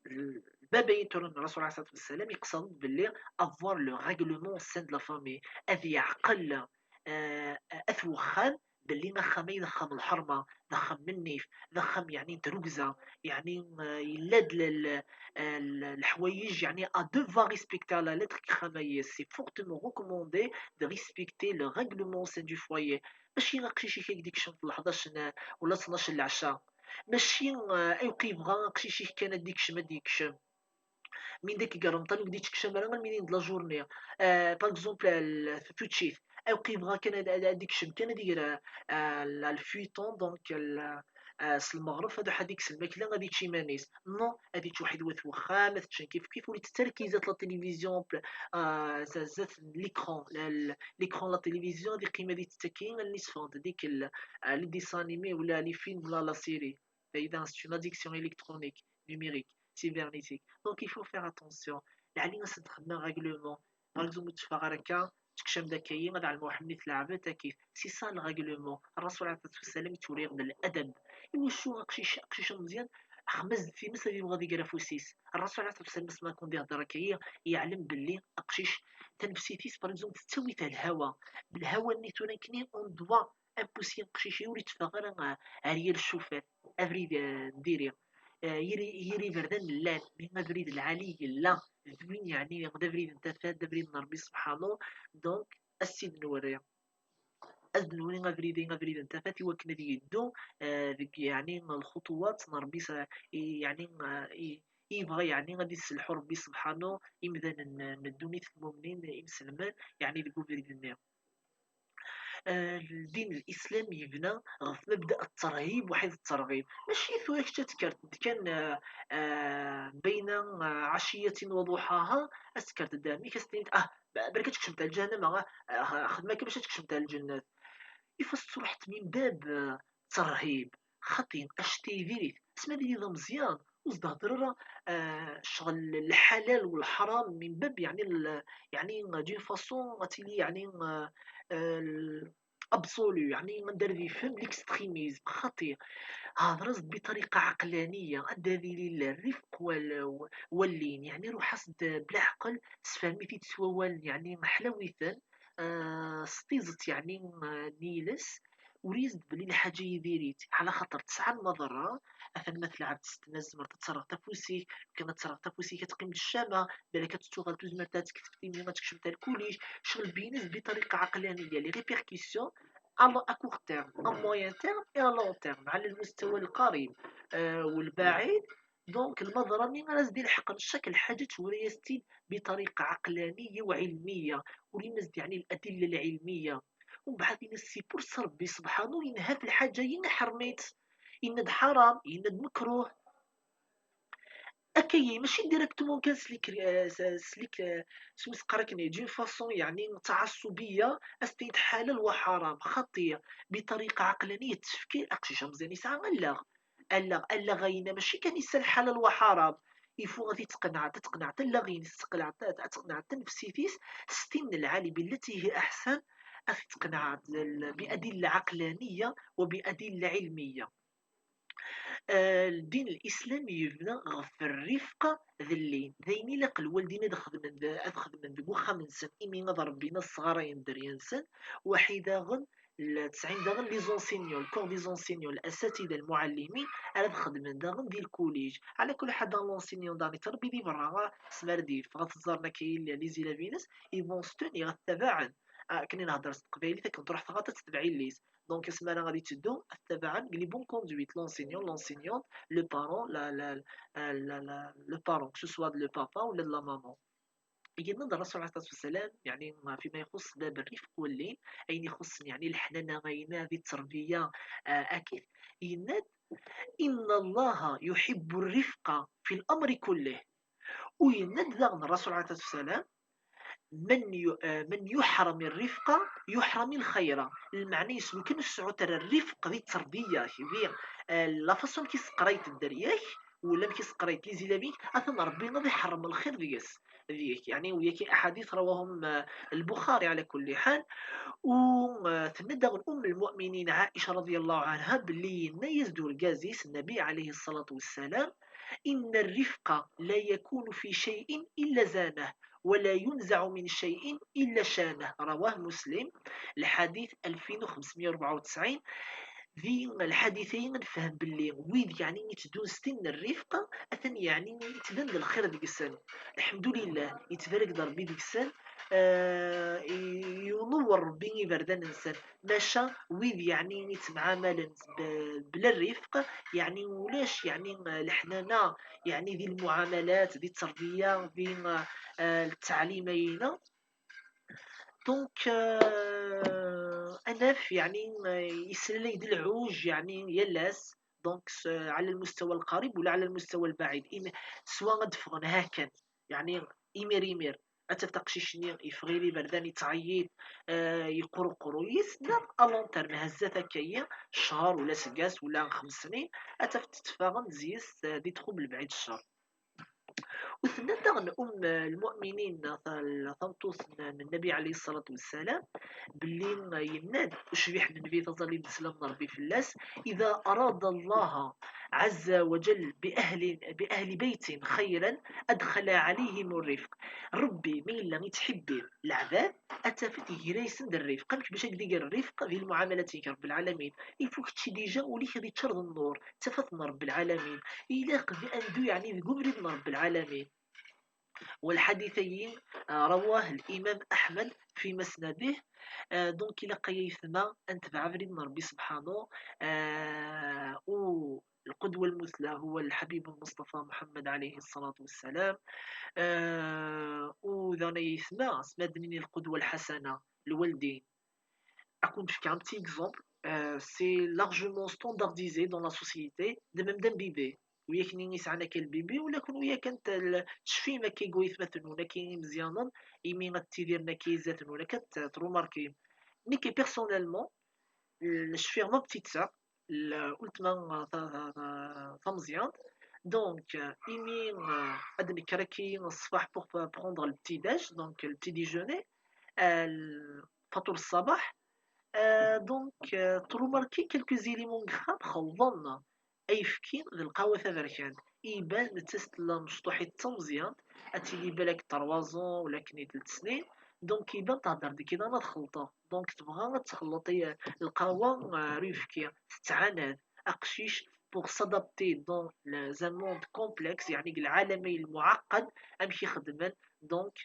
l-, baba-yi tura n Ṛṛasul ɛalayhi ṣṣalatu wassalam, yeqṣed belli avoir le règlement au sein de la famille, ad yeɛqel, euh, at wexxam, belli axxam-ayi d axxam n lḥerma, d axxam n nnif, d axxam, yeɛni, n trugza, yeɛni, euh, yella-d l-, l-, l-, leḥwayeǧ, yeɛni, à devoir respecter à la lettre deg uxxam-ayi. C'est fortement recommandé de respecter le règlement au sein du foyer. Mačči aqcic-ik ad d-ikcem f leḥdac n, wala tnac n lɛecca. Mačči, euh, ayweq yebɣa aqcic-ik kan ad d-ikcem, ad d-ikcem. Min dak deg remḍan ur d-yettekcam ara almi d la journée. Euh, par exemple, l-, tuččit. Ayweq yebɣa kan ad, ad, ad d-ikcem kan ad iger, euh, l-, le feuilleton, donc, l-, euh, s lmeɣreb, ad iruḥ ad ikkes lmakla, ad yečč iman-is. Non, ad yečč waḥid wat wexxam, ad ččen kif kif, ur itett ara kizat la télévision, pl-, euh, z-, zdat n l'écran, l-, l-, l'écran, la télévision, ad iqqim ad itett akkin, allen-is ffɣent dik l-, euh, les dessins animés, wala les films, wala la série. Fayda, c'est une addiction électronique, numérique, cybernétique. Donc, il faut faire attention. Lɛali ad sen-txemmem règlement. Par exemple, ur tteffeɣ ara akka, tekcem-d akka-yi, ad ɛelmeɣ ḥemmel-it leɛbet, akkit. C'est ça le règlement. Ṛṛasul ɛalayhi ṣṣalatu wassalam yettwali-aɣ-d ladab. Iwacu aqcic, aqcic ameẓyan, xmez times ad yebɣu ad iger afus-is. Ṛṛasul ɛalayhi ṣṣalatu wassalam, asma kun d-ihedder akka-yi, yeɛlem belli aqcic, tanefsit-is, par exemple, tettawi-t lhawa. Lhawa-nni tura nekni, on doit impossible, aqcic-a ur yetteffeɣ ara, ah, ar yir ccufat, abrid, ah, n diri. Ah, yir, yir iberdan llan, mi abrid lɛali yella, d win, yeɛni, d abrid n tafat, d abrid n Ṛebbi subḥanu. Donc, a s-id-newri, a s-d-newri abrid-i, abrid n tafat, i wakken ad yeddu, ah, deg, yeɛni, lxuṭuwat n Ṛebbi s-, i, yeɛni, ah, i, i yebɣa, yeɛni, ad yesselḥu Ṛebbi subḥanu imdanen n, n ddunit, lmumnin, imselmen, yeɛni, deg ubrid-nni. Ah, ddin n Lislam yebna ɣef mebda ttṛehib waḥid ttṛeɣib. Mačči tura kečč ad tekkreḍ-d kan, ah, ah, bayna, ah, ɛaciyatin wa ḍuḥaha, ad tekkreḍ-d ɛemmi-k, ad s-tiniḍ: "Ah, ba-, barka ad tkecmeḍ ar lǧahennama, ah, ah, xdem akka bac ad tkecmeḍ ar lǧennet." Ifas truḥeḍ min bab, ah, ttṛehib. Xaṭi, acettihi diri-t. Asma d yid ameẓyan, ur s-d-hedder ara, ah, ccɣel lḥalal u lḥaram, min bab, yeɛni, l-, yeɛni, d'une façon, ad tili, yeɛni, ah, ah, l-, absolu, yeɛni, anda ara yefhem l'extrémisme. Xaṭi, hder-as-d biṭariqa ɛeqlaniya, anda ad yili rrifq wal-, wallin, yeɛni, ruḥ-as-d bla ɛqel, sefhem-it-id s wawalen, yeɛni, ḥlawiten, ah, s tiẓet, yeɛni, ah, n yiles, ur-as-d belli lḥaǧa-yi diri-tt, ɛla xaṭer tesɛa lmaḍerra. Atan ma tleɛbeḍ s ddnub, tzemreḍ ad terreḍ afus-ik, akken ad terreḍ afus-ik ad teqqim d ccama, balak ad tettuɣal tezmert ad tekteb timmi, ad tekcem tal kullec, ccɣel beyyen-as-d biṭariqa ɛeqlaniya, les répercussions à lo-, à court terme, à moyen terme et à long terme, ɛla lmustawa lqarib, euh, u lbaɛid. Donc, lmaḍerra-nni ara as-d-ilḥeqen, chaque lḥaǧa tura-as-tt-id biṭariqa ɛeqlaniya u ɛilmiya, ur-as-d, yeɛni, ladilla lɛilmiya. ومن بعد ينسي بورس ربي سبحانه ينهى في الحاجة ينحرميت، يند حرام، يند مكروه. اكايي ماشي ديريكتومون كان سليك، آه، س- سليك، آه، سميت قراكني دون فاسون يعني تعصبيه، استيد حلال وحرام خطيه بطريقه عقلانيه التفكير. اقشيش مزيان يسعى الاغ الاغ الاغ غينا ماشي كان يسال حلال وحرام. يفو غادي تقنع تتقنع تلاغين تقنع تقنع تنفسيتيس، ستين العالي بالتي هي احسن، اتقنع بادله عقلانيه وبادله علميه. آه، الدين الإسلامي يبنى غف الرفق ذلين ذيني لق الوالدين أد خدمن ذ- أد خدمن ذ وخا من سن إمي نظر بنا الصغار يندر ينسن وحيدا غن تسعين داغن لي زونسينيون الكور دي زونسينيون الاساتذه المعلمين، على خدمن داغن دي الكوليج. على كل حال داغن لونسينيون داني تربي دي برا سمار دي فغتزارنا كاين لي زيلافينس يبون ستوني غتبعن. آه، كنا نهضر تقبايلي تاك نروح تغطى تتبعي ليس. Donc اسمها غادي تدو تبعا لي بون كوندويت لونسينيون لونسينيون، لو بارون لا لا لا لا لو بارون كو سوا لو بابا ولا لا مامون. يناد الرسول عليه الصلاه والسلام يعني فيما يخص باب الرفق واللين، اين يخص يعني الحنانه غينا ذي التربيه. آه، اكيد يناد: ان الله يحب الرفق في الامر كله. ويناد داغن الرسول عليه الصلاه والسلام: من ي... آه، من يحرم الرفق يحرم الخير. المعنى يسلو كان السعوت الرفق ذي التربيه ذي، آه، لا فاصون كي سقرايت الدرياك ولا كي سقرايت لي زيلاميك اثن ربي غادي يحرم الخير ديس ذيك يعني وياكي احاديث رواهم، آه، البخاري على كل حال. وثنى داغن ام المؤمنين عائشه رضي الله عنها باللي ينا يزدو القازيس النبي عليه الصلاه والسلام: ان الرفق لا يكون في شيء الا زانه، ولا ينزع من شيء الا شانه. رواه مسلم. الحديث ألفين وخمسمية وأربعة وتسعين. ذي الحديثين نفهم باللي ويد يعني يتدون ستين الرفق اثن يعني يتبان الخير ديسن. الحمد لله يتبارك ربي ديسن. آه، ينور ربي يبردان انسان. ماشا ويد يعني يتمعاملن ب- بلا الرفق يعني ولاش يعني الحنانه يعني ذي المعاملات ذي التربيه ذي، آه، التعليميين. دونك، آه، اناف يعني، آه، يسلي ذي العوج يعني يلاس. دونك س- على المستوى القريب ولا على المستوى البعيد إن سواء دفغن هاكن يعني إمير إمير اتف تقشيشني يفغيلي بردان يتعيط، آه، يقرقرو يسنا الون تيرم هزات هكايا شهر ولا سقاس ولا خمس سنين اتف تتفاغم زيس، آه، دي تخوب لبعيد الشر. وثنان داغن ام المؤمنين ثالثنطوس من النبي عليه الصلاه والسلام باللي يناد وشبيح النبي تظل بسلام ربي في اللاس: اذا اراد الله عز وجل باهل باهل بيت خيرا ادخل عليهم الرفق. ربي ما الا يتحبي العباد اتفت يجريسن الرفق قالك باش هكذا يقول الرفق في المعاملات يا رب العالمين. يفوك تشي ديجا وليك هذه تشرد النور تفت من رب العالمين. الا قد اندو يعني ذقوم رب العالمين. والحديثين، آه، رواه الإمام أحمد في مسنده. آه، دونك إلا قيثنا أن تبع فريد ربي سبحانه، آه، و القدوة المثلى هو الحبيب المصطفى محمد عليه الصلاة والسلام. آه، وذا يثنى سمادني القدوة الحسنة الوالدين. أكون في كان تي إكزومبل، آه، c'est largement standardisé dans la société de même d'un bébé. وياكني يسعى كي البيبي ولا كون ويا كانت ال- تشفي ما كي قويت مثلا ولا كي مزيانا، إيمي غتيدير ما كي زات ولا كت تروماركي. نيكي بيرسونيلمون الشفيغ ما بتيتسا قلت ما تمزيان. دونك إيمي، آه، أدنك راكي الصباح بوغ بروندر البتي داج دونك البتي ديجوني، الفطور الصباح. آه، دونك، آه، تروماركي كيلكو زيليمون خام خلظن ايفكي ذ القهوة تبركان. يبان نتست لا مشطوحي التمزيان اتيلي بالك تروازون ولا كني ثلاث سنين. دونك يبان تهضر ديك اذا ما تخلطه دونك تبغى تخلطي القهوة، آه، ريفكي تتعاند اقشيش بوغ سادابتي دون زان موند كومبلكس يعني العالمي المعقد امشي خدمن. دونك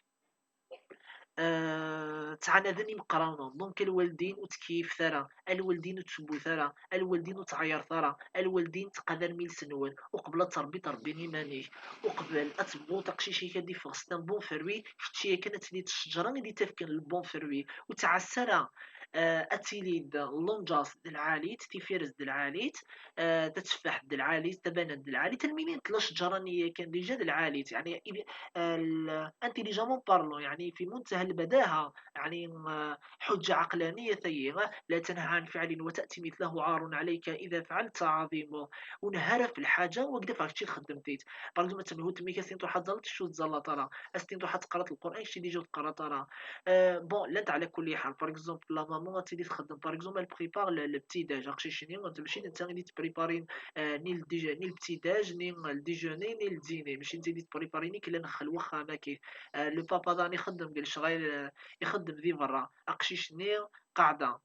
آه، تعانادن يمقرانا دونك الوالدين وتكيف ثرى الوالدين وتشبو ثرى الوالدين وتعير ثرى الوالدين تقدر ميل سنوان وقبل تربي تربي نيمانيك وقبل اتبو تقشيشي كدي فغسنا بون فروي كتشي كانت لي الشجره اللي تفكن البون فروي وتعسرة آه، اتيليد لونجاس د العاليت، تيفيرز د العاليت، آه، تتفاح د العاليت، تبانن د العاليت، المينين تلا شجرة نية كان ديجا د العاليت، يعني، إلي، آه، ال-، intelligemment parlant، يعني، في منتهى البداهة، يعني، آه، حجة عقلانية ثيئة، لا تنهى عن فعل وتأتي مثله عار عليك إذا فعلت عظيم، ونهار في الحاجة وقدف عرفتي الخدمتيت. باغ اكزومبل، تنهو تميك أستين تروح تزلط شو تزلط راه، أستين تروح تقرات القرآن، شتي ديجا تقرات راه. آه، بون، لا، انت على كل حال، باغ اكزومبل، لا مامون غادي تخدم، باغ اكزومبل، بريبار ال-، البتي داج، هاكشي شنو، انت ماشي انت غادي تبريباري، آه، ني الديج-، ني البتي داج، ني الديجوني، ني الديني، ماشي انت غادي تبريباري ني كلا نخل واخا ما كاين. آه، لو بابا داني يخدم، قال شغال، آه، يخدم ذي برا، اقشيش ني قاعدة.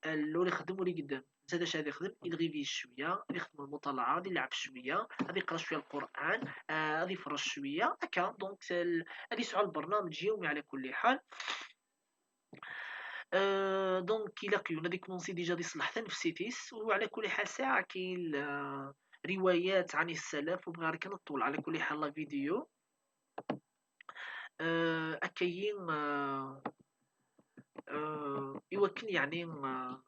آه، اللي يخدم واللي يقدم. زاد اش غادي يخدم؟ يلغي فيه شويه، يخدم المطالعه، غادي يلعب شويه، غادي يقرا شويه القران، آه، غادي يفرج شويه هكا. دونك ال-، غادي يسعى البرنامج يومي على كل حال. آه، دونك الا كيون غادي كومونسي ديجا دي صلح حتى نفسيتيس. وعلى كل حال ساعه كاين، آه، روايات عن السلف، وبغا غير كنطول على كل حال لا فيديو. آه، اكاين، آه، آه، ايوا كن يعني، آه،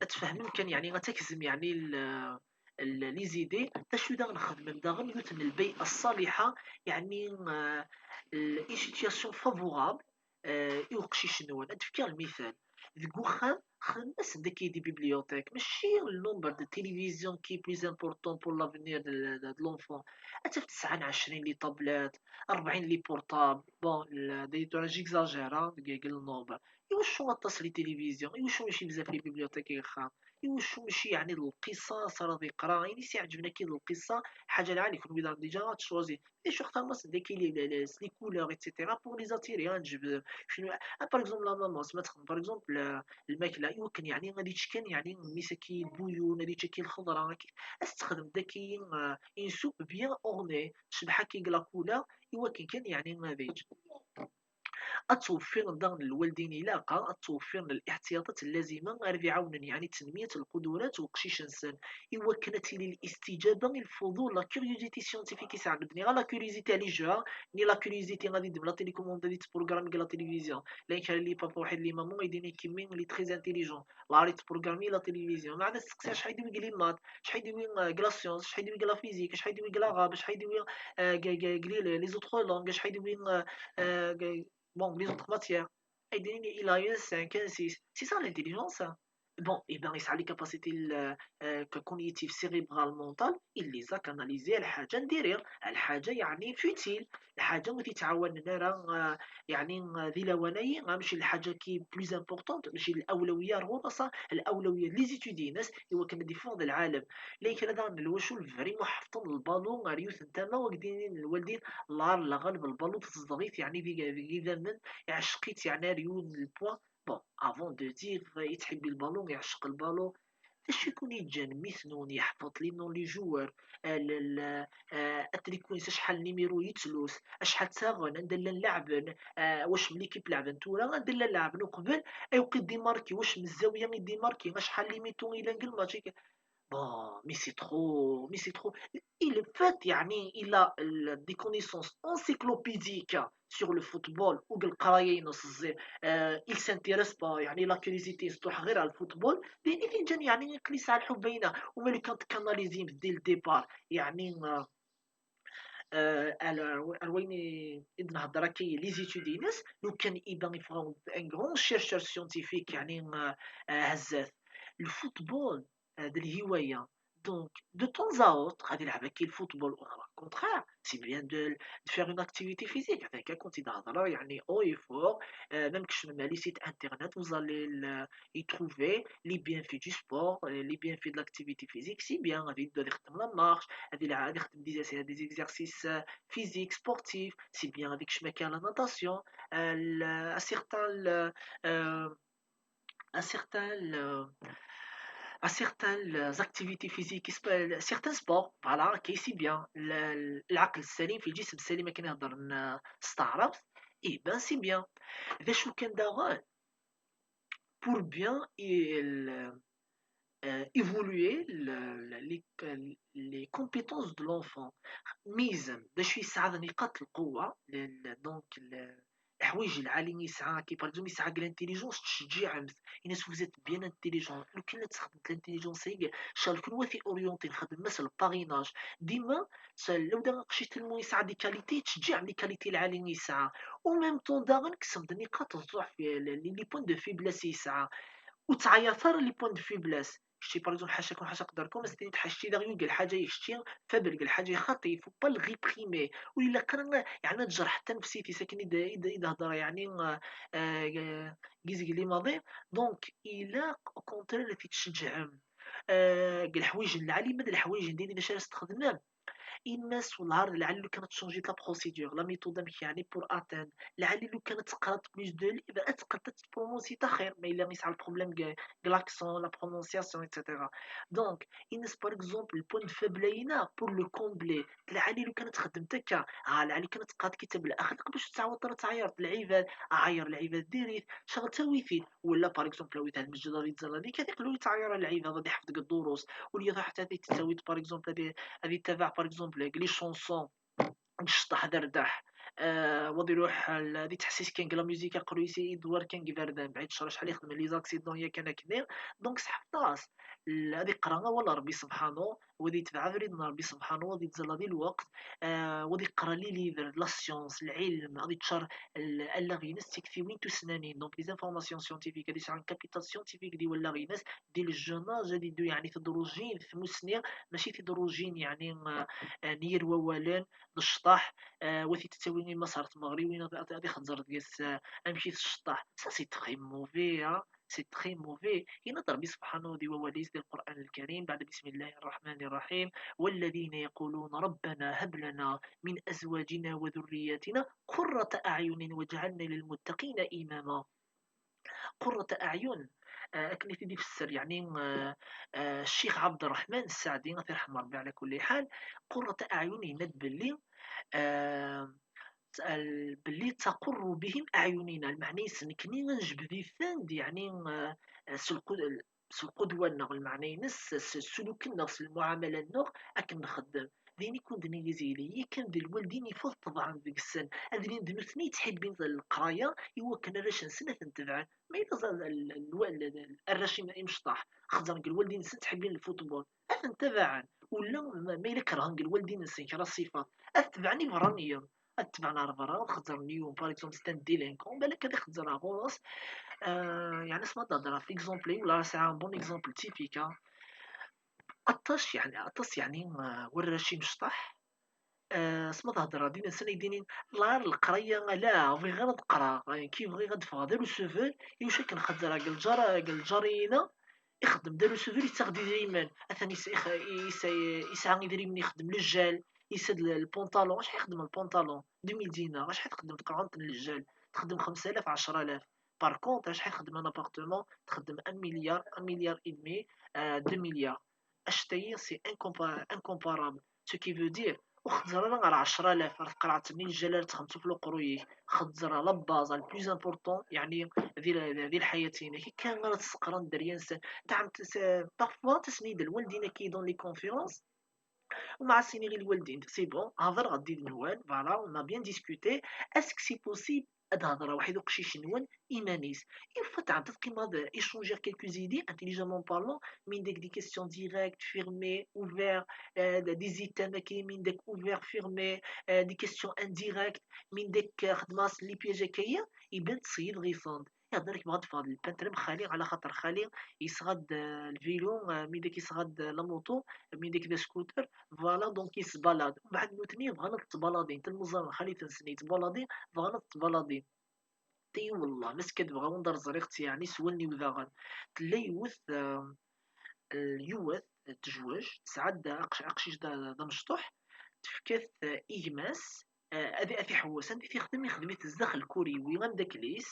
اتفهمن كان يعني غتكزم يعني ال-، ال-، لي زيدي، تا شو دا نخدم داغن يوتن البيئة الصالحة، يعني، آه، ال-، اي سيتياسيون فافورابل، آه، اي وقشي شنو، نتفكر المثال، ذك وخام خدم اس داكي دي بيبليوتيك، ماشي النومبر دو تيليفزيون كي بليز امبورطون بور لافنير دو، دو، دو لونفون، اتا في تسعة عشرين لي طابلات، أربعين لي بورطابل، بون، ال-، دي تو جيكزاجير، ها، كاع النومبر. ايوا شو غطاس لي تيليفزيون؟ ايوا شو ماشي بزاف لي بيبليوتيك يا خام؟ ايوا شو ماشي يعني القصص راه يقرا؟ يعني سي عجبنا كي القصه حاجه العالي يكون بيضا ديجا غاتشوازي. ايش اختار مثلا داكي لي، لي، لي، لي كولور، ايتترا، بور لي زاتيري، غنجبد شنو. آه، باغ اكزومبل، لا مامون، سمعت، باغ اكزومبل، آه، الماكله، ايوا كان يعني غادي تشكن يعني ميسا كي بويون، غادي تشكي الخضره، كي استخدم داكي، آه، اون سوب بيان اورني، شبحه كي لا كولور، ايوا كان كان يعني غادي. اتوفر دار الوالدين علاقه، اتوفر الاحتياطات اللازمه، غادي يعاونن يعني تنميه القدرات وقشيش نسان. ايوا كانت لي الاستجابه، الفضول، لا كيوريوزيتي سيونتيفيك يساعدني، غير لا كيوريوزيتي على جوع، ني لا كوريوزيتي غادي تدم لا تيليكوموند، غادي تبروغرامي لا تيليفزيون، لا يخلي لي بابا واحد لي مامون يديني كيمين لي تري انتيليجون، لا ريت بروغرامي لا تيليفزيون، ما عاد تسقسي شحال يدوي لي مات، شحال يدوي، آه، لا سيونس، شحال يدوي لا فيزيك، شحال يدوي لا غاب، شحال يدوي، آه، كا-، كا-، كلي لي، لي زوتر لونغ، شحال يدوي، آه، آه، كا-، بون، لي زوتر ماتيير. يديني الى ان سانك، ان سيس. سي سا لانتيليجونس. Bon, eh ben, يسعى les capacités ال-، آه، cognitive cérébrale mentale، il les a canalisées على حاجة نديرها، على حاجة يعني فوتيل، الحاجة اللي تعاون لنا راه، آه، يعني، آه، ذي لوانايي، آه، ماشي الحاجة كي بليز امبورطونت، ماشي الأولوية رغوطة، صح، الأولوية لي زيتيدينس، إوا كنا ديفوند العالم. لكن هذا الوشو الفري محفظين البالون، ريوث نتاما وقدين الوالدين، لا، لا غالب البالون تزدغيت، يعني، في، في، في، يعشقيت، يعني، ريون البوان. بون، افون دو دير يتحب البالون، يعشق البالون، اش يكون يتجن ميثنون يحفظ لي نون لي جوار، آه، ال-، ال-، آه، اتريكوينس، شحال نيميرو يتلوس، شحال تاغن، ندير لعبن، آه، واش من ليكيب لعبن تورا، ندير لعبن وقبل، اي وقت ديماركي، واش من الزاويه يديماركي، شحال ليميتو الى نقل ماتشي. Bon, mais c'est trop, mais c'est trop. Il est fait, يعني, il a ال-، des connaissances encyclopédiques sur le football, وقال القرايه ينص الزين. آه، il s'intéresse pas، يعني، la curiosité تروح غير على الفوتبول، لان فين جان، يعني، يقلي ساعه الحب باينه، وما لو كان تكاناليزي dès le départ، يعني، آه، آه، على، على وين اذ نهضر كي لي زيتيدينس، لو كان يبان يفهم ان غران شيرشور سيونتيفيك، يعني، آه، آه، هزاف الفوتبول، آه، هاد الهوايه. Donc, de temps à autre، غادي يلعب كي الفوتبول، au contraire, c'est bien de, de faire une activité physique. هذاك كنت تهضر، يعني، او يفور، آه، même كشف مع لي سيت انترنت، vous allez le, y trouver les bienfaits du sport, euh, les bienfaits de l'activité physique, c'est bien. غادي يبدا يخدم la marche، غادي يلعب، غادي يخدم des, des exercices, euh, physiques, sportifs, c'est bien. هذيك شما كاين la natation, آه، ال-، certains, ال-، آه، à certains, ال-، à certains, les activités physiques, sp-، certains sports, voilà, كي c'est bien. ال-، العقل السليم في الجسم السليم، كي نهضر ن-، استعربت، اي بان c'est bien. ذا شو كان داغن؟ Pour bien, ال-، آه، évoluer ال-، ال-، les, les compétences de l'enfant. ميزم باش يسعد نقاط القوة، ال-، donc ال-، ḥwayeǧ lɛali yesɛa, كي par exemple yesɛa l'intelligence, tceǧǧiɛemt, yenna-as vous êtes bien intelligent. Lukan ad txedmemt l'intelligence-agi, ccɣel kunwi ad t-orientin, xedmem-as le parrainage. Dima, lawda aqcic tellement yesɛa des qualités, tceǧǧiɛem les qualités lɛali yesɛa. Au même temps daɣen, kksemt-d niqaṭ ẓẓuɛf, les points de faiblesse yesɛa. Ur ttɛayat ara les points de faiblesse. Kečči, par exemple, ḥaca-kum ḥaca qder-kum, ad s-tiniḍ ḥaca-k daɣ yugg lḥaǧa-k kečči, faible deg lḥaǧa, xaṭi, il faut pas le réprimer. Ur ilaq ara, yeɛni, ad tjerḥ tanefsit-is akken i d-, i d-, i d-hedreɣ, yeɛni, euh, euh, deg yizegli maḍi. Donc, ilaq, au contraire, ad t-id-tceǧǧɛem, euh, deg leḥwayeǧ n lɛali, ma d leḥwayeǧ n diri d acu ara s-txedmem. Yenna-as wellah ar d lɛali lukan ad tchangiḍ la procédure, la méthode, amek yeɛni pour atteindre. Lɛali lukan ad teqqreḍ plus de livres, ad teqqreḍ ad tprononciḍ axir, ma yella yesɛa le problème deg, deg l'accent, la prononciation, et cetera. Donc, yenna-as par exemple, le point de faible-ayina, pour le combler, lɛali lukan ad txeddmeḍ akka, ah, lɛali kan ad teqqareḍ kitab l-axlaq bac ur tettɛawadeḍ ara tɛayreḍ lɛibad, ɛayer lɛibad diri-t, ccɣel ttawi-t-id. Wala, par exemple, awi-t ar lmesǧid ad yettẓalla deg-k, ad iqlu yettɛayar lɛibad, ad iḥfeḍ deg ddurus. Wala xaṭi ad t-tawiḍ, par exemple, ad i-, ad ittabaɛ, par exemple, deg les chansons, deg cṭeḥ d rrdaḥ. Euh, wa ad iruḥ l-, ad ittḥessis kan deg la musique, aqerruy-is idewwer kan deg iberdan, bɛid ccer acḥal ixdem les accidents yakan akkenni. Donc, seḥfeḍ-as. L-, ad iqra awal n Ṛebbi subḥanu, wa ad itbeɛ abrid n Ṛebbi subḥanu, wa ad ittẓalla di lweqt, euh, wa ad iqra les livres, la science, lɛilm, ad iččar l-, allaɣ-ines d tiktiwin tussnanin, donc les informations scientifiques, ad yesɛu une capital scientifique di wallaɣ-ines, di le jeune âge, ad iddu, yeɛni, tidrujin, tmussni, mačči tidrujin, yeɛni, euh, euh, n yir wawalen, d cṭeḥ, euh, wa t-id-ttawin i Maṣer tmeɣriwin, ad, ad, ad ixeẓẓer deg-s, euh, amek i tceṭṭeḥ. Ça, c'est très mauvais, hein. C'est très mauvais. Yenna-d Ṛebbi subḥanu di wawal-is di Lqur'an Lkarim, بعد بسم الله الرحمن الرحيم: والذين يقولون ربنا هب لنا من أزواجنا وذرياتنا قرة أعين واجعلنا للمتقين إماما. قرة أعين، آه، akken i t-id-ifesser, yeɛni, euh, euh, Ccix Ɛebd Ṛṛeḥman Sseɛdi, ad t-irḥem Ṛebbi ɛla kulli ḥal, قرة أعين, yenna-d belli, euh, belli تقر بهم أعيننا, lmeɛna-is nekni ad nejbed-iten-d, yeɛni, euh, s lqud-, s lqudwa-nneɣ, lmeɛna-ines s, s suluk-nneɣ, s lmuɛamala-nneɣ, akken nxeddem. D ayen i kun-d-nniɣ, izgili, yakan d lwaldin ifeḍ ṭṭebɛen deg-sen, ad ilin d nutni yettḥibbin leqraya, i wakken arrac-nsen ad ten-tebɛen. Ma yella ẓ-, l-, l-, l-, l-, arrac im-, imecṭaḥ, xeẓẓren deg lwaldin-nsen ttḥibbin lfutbol, ad ten-tabaɛen. Ula ma, ma yella kerhen deg lwaldin-nsen kra ṣṣifat, ad tebɛen iberraniyen. Ad tebɛen ar berra, ad xeẓẓren yiwen, par exemple, c'est un délinquant, balak ad ixeẓẓer ɣur-s. Euh, yeɛni, asma d-hedreɣ ɣef l'exemple-agi, wala sɛiɣ un bon exemple typique, hein. Aṭas, yeɛni, aṭas, yeɛni, euh, warrac imecṭaḥ, euh, asma d-hedreɣ din, nsan ay d-inin, la, leqraya, ala, bɣiɣ ara ad qqreɣ, euh, ki bɣiɣ ad ffɣeɣ d arusevel, iwacu akken xeẓẓreɣ deg lǧar, deg lǧar-ina, ixeddem d arusevel, yettaɣ-d idrimen. Atan is-, ix-, is-, yesɛa idrimen, ixeddem lejjal, yessa-d l-, lpunṭalun. Acḥal ixeddem lpunṭalun? Deux mille dinars. Acḥal txeddem tqerɛunt n lejjal? Txeddem xemsa alaf, ɛecra alaf. Par contre, acḥal txeddem un appartement? Txeddem un milliard, un milliard et demi, euh, deux milliards. Acetay, c'est incompa-, incomparable. Ce qui veut dire, ur xeẓẓer ara ɣer ɛecra alaf, ɣer tqerɛet-nni n lejjal ara txemmseḍ ɣef leqraya-k. Xeẓẓer à la base, le plus important, yeɛni, di, di, di lḥayat-inek. Akka ara tseqqren dderya-nsen. Tɛem-, s-, parfois, tasen-iyi-d lwaldin akka dans les conférences, u ma as-iniɣ i lwaldin, c'est bon, hedreɣ-d d Newwal, voilà, on a bien discuté. Est-ce que c'est possible ad hedreɣ waḥid uqcic-nwen iman-is? Une fois tɛedda teqqimeḍ ad échanger quelques idées intelligemment parlant, min dak des questions directes, fermées, ouvertes, euh, des items akka, min dak ouvert, fermé, euh, des questions indirectes, min dak, euh, xedmeɣ-as les pièges akka, iban-d seg yidɣisen. Ihedder-ak bɣa ad teffɣeḍ lpantrim xali, ɛla xaṭer xali yesɣa-d, euh, lvilu, euh, min dak yesɣa-d, euh, la moto, min dak d askuter, voilà, donc yesbalad. Mbeɛd nutni bɣan ad ttbaladin, telmeẓ-nsen xali-tsen yettbaladin, bɣan ad ttbaladin. Ti wallah, ma skadbeɣ-awen-d ar ẓriɣ-tt, yeɛni s wallen-iw daɣen. Tella yiwet, euh, yiwet tejwej, tesɛa-d aqc-, aqcic d, d amecṭuḥ, tefka-t, euh, i gma-s, euh, ad, ad t-iḥewwes. Anda i t-ixdem? Ixdem-it zdaxel lkuri, yewwi ameddakel-is,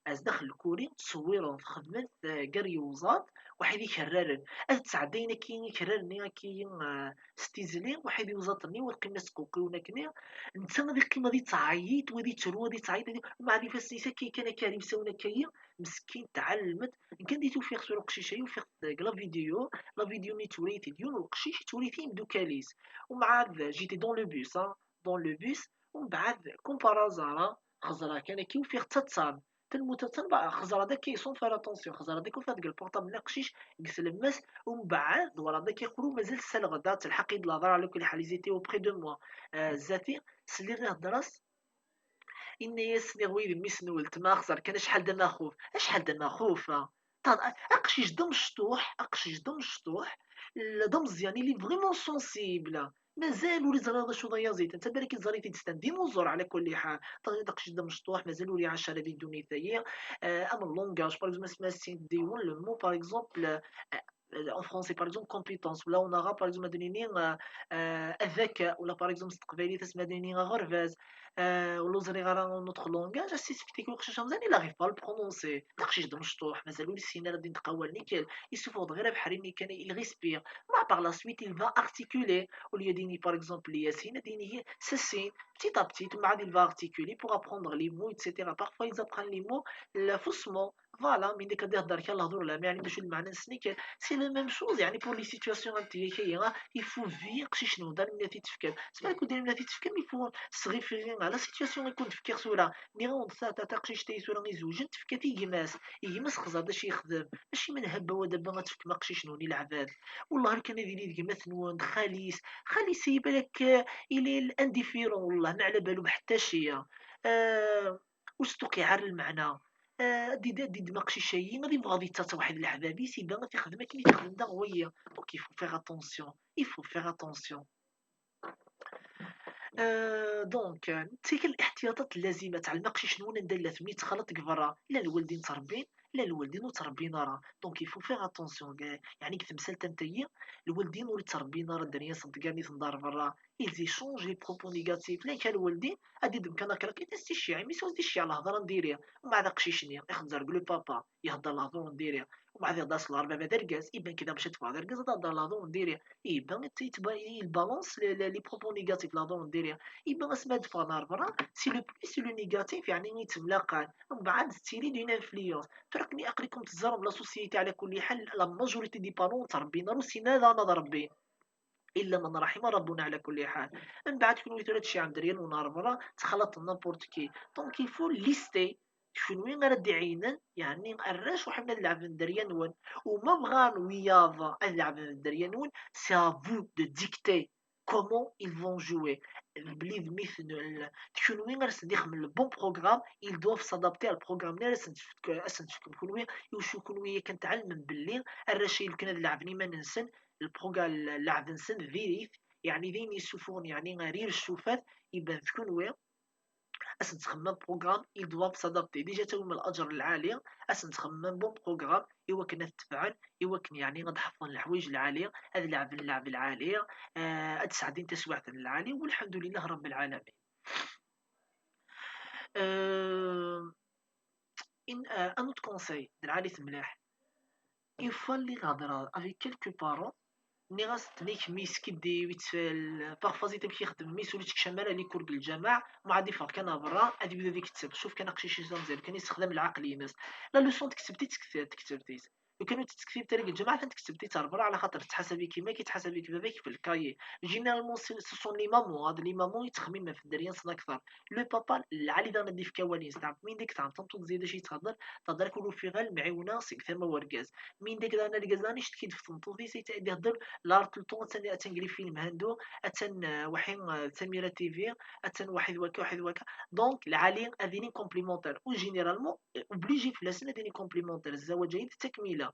euh, zdaxel lkuri, ttṣewwiren-t, xedmen-t, euh, gar yewẓaḍ, waḥid ikerraren. Ad ttɛeddayen akki ikerraren-nni akki, euh, s tizli, waḥid iwẓaḍ-nni, wa ad qqimen ad sqewqiwen akkenni, netta ad iqqim ad ittɛeyyiḍ, wa ad ittru, ad ittɛeyyiḍ, ad i-, mbeɛd ifassen-is akki kan akka ar imsawen akka-yi, meskin, tɛellemt, nekk anda i t-ufiɣ tura uqcic-ayi, ufiɣ-t deg la vidéo, la vidéo-nni tura-yi-t-id yiwen uqcic, tura-yi-t i yimeddukal-is. Umbeɛd, j'étais dans le bus, hein, dans le bus, umbeɛd, comme par hasard, hein, Xeẓra kan akka ufiɣ-tt attan. Telmut attan, bah, xeẓra daki sans faire attention, xeẓra daki ufiɣ deg lportable n aqcic, deg tlemmast, umbeɛd wara daki qrub mazal tsalɣda, telḥaq-iyi-d lehḍra, ala kulli ḥal, ils étaient auprès de moi. Euh, zati, sliɣ i lhedra-s, inna-yas, nniɣ, wi d mmi-s n weltma, xeẓra kan acḥal d amaxuf, acḥal d amaxuf, ah. Aqcic d amecṭuḥ, aqcic d amecṭuḥ, d ameẓyan, il est vraiment sensible. Mazal ur yeẓri d acu d ayaẓid. Netta balak yeẓra-t-id s un dinosaure, ɛla kulli ḥal. Aqcic d amecṭuḥ, mazal ur iɛac ara di ddunit-agi. Euh, am langage, par exemple, asmi as-tiniḍ d yiwen le mot, par exemple, euh, en français, par exemple, compétence. Wala on aura, par exemple, ad nini, euh, euh, adaka, wala, par exemple, s teqbaylit, asmi ad nini aɣerbaz. Euh, ur ẓriɣ ara un autre langage, as-yessefk-ik uqcic amezwaru, il arrive pas à le prononcer. D aqcic d amecṭuḥ, mazal ur yessin ara ad yenṭeq awal, nickel. Yessufeɣ-d ɣir abeḥri-nni kan, il respire. Ma par la suite, il va articuler. Au lieu d-yini, par exemple, Yasin, ad yini Sassin. Petit à petit, mbeɛd il va articuler pour apprendre les mots, et cetera. Parfois, ils apprennent les mots, la, faussement. Voilà, mi nekk ad ihder kan lehdur la, mais d acu lmeɛna-nsen kan. C'est la même chose, يعني, pour les situations n tiyakayi, il faut veiller aqcic-nwen, d anemni ad t-id-tefkem. C'est pas que d anemni ad t-id-tefkem, il faut se référer à la situation i kent-fkiɣ tura. Nniɣ-awen-d ta, ta, taqcict-ayi tura izewjen, tefka-t i gma-s. I gma-s xẓer d acu yexdem. Mačči ma nhebba wa dabba ad tefkem aqcic-nwen i leɛbad. Wellah, kan ad yili d gma-twen, d xali-s. Xali-s, i balak, eh, il est indifférent, wellah, ma ɛla balu ḥetta ceyya. Eh, ur s-tuqiɛ ara lmeɛna. Ah, ad d-, ad d-iddem aqcic-ayi, ad yebɣu ad yettaṭṭa waḥed leḥbab-is, iban ad t-ixdem akken i t-ixdem daɣ wayi. Donc, il faut faire attention. Il faut faire attention. Euh, donc, euh, nettak الاحتياطات اللازمة, tɛellem aqcic-nwen anda llat, mi yettxalaḍ deg berra, llan lwaldin ttrebbin, llan lwaldin ur ttrebbin ara. Donc, il faut faire attention. Yeɛni, deg temsalt am tayi, lwaldin ur ttrebbin ara, dderya-nsen tgerrnit n dar berra, ils échangent les propos négatifs. Llan kra lwaldin, ad d-iddem kan akraki, ad s-iceyyeɛ, imi s-iceyyeɛ lehḍra n diri. Umbeɛd aqcic-nni, ixeẓẓer deg le papa, ihedder lehḍur n diri. Umbeɛd ihedder s lɣer baba d argaz, iban kida bac ad teffeɣ d argaz, ad ihedder lehḍur n diri. Iban, il balance les, les, les propos négatifs, lehḍur n diri. Iban asmi ad d-ffɣen ar berra, c'est le plus, c'est le négatif, yeɛni yettemlaqan. Umbeɛd tettili-d une influence. Tura akken aql-ikum teẓram la société ɛla kulli ḥal, la majorité des parents ur ttrebbin ara, ur ssinen ara ad rebbin. إلا من رحم ربنا على كل حال. من بعد كنوي ثلاث شي عند ريال ونهار برا تخلط n'importe qui. Donc, il faut lister. Kunwi ara d-iɛeynen, yeɛni, arrac, waḥed ad lɛebden dderya-nwen, u ma bɣan wiyaḍ ad lɛebden dderya-nwen, c'est à vous de dicter comment ils vont jouer. Belli d mi ten-, d kunwi ara sen-ixemmen le bon programme, ils doivent s'adapter à le programme-nni ara sen-tefk-, ara sen-tefkem kunwi, iwacu kunwi yakan tɛelmem belli arrac-a lukan ad lɛebden iman-nsen, lproga-, lɛebd-nsen diri-t, yeɛni d ayen yessufuɣen, yeɛni rrir ccufat, iban d kunwi. Ad sen-txemmem programme, ils doivent s'adapter. Déjà tawim laǧer lɛali, ad sen-txemmem bon programme, i wakken ad t-tebɛen, i wakken, yeɛni, ad ḥefḍen leḥwayeǧ lɛali, ad lɛeben lɛeb lɛali, eh, ad sɛeddin taswiɛt n lɛali, walḥemdulillah Rebbi lɛalamin. Eh, in, eh, un autre conseil, d lɛali-t mliḥ. Une fois lliɣ hedreɣ avec quelques parents, nniɣ-as-d, nniɣ-as, mmi yeskiddib, yettfal, parfois amek ixeddem mmi-s, ur yettkcam ara les cours deg lǧameɛ, mɛad iffeɣ kan ar berra, ad yebdu ad iketteb, cuf kan aqcic-is amzal, kan yessexdam lɛaqel-ines. La leçon tekcem-itt, tekcem-itt. Lukan ur tt-tekcem ara deg lǧameɛ, atan tekcem-itt ar berra, ɛla xaṭer tettḥasab-ik yemma-k, yettḥasab-ik baba-k في le cahier. Généralement, ce, ce sont les mamans, ad les mamans yettxemmimen ɣef dderya-nsen akteṛ. Le papa, lɛali daɣen ad d-ifk awal-ines. Teɛref, mi d-, teɛref tameṭṭut Zayed acu i d-thedder, thedder-ak ur ufiɣ ara lemɛiwna seg tama n urgaz. Mi d-, daɣen argaz daɣen icetki-d ɣef tmeṭṭut-is, ad d-ihedder l'heure tout le temps, atan, atan deg les films hindoue, atan, euh, waḥi, euh, Samira T V, atan waḥi d wakka, waḥi d wakka. Donc, lɛali ad ilin complémentaires. U généralement, euh, obligé fell-asen ad ilin complémentaires. Zzawaj-ayi d takmila.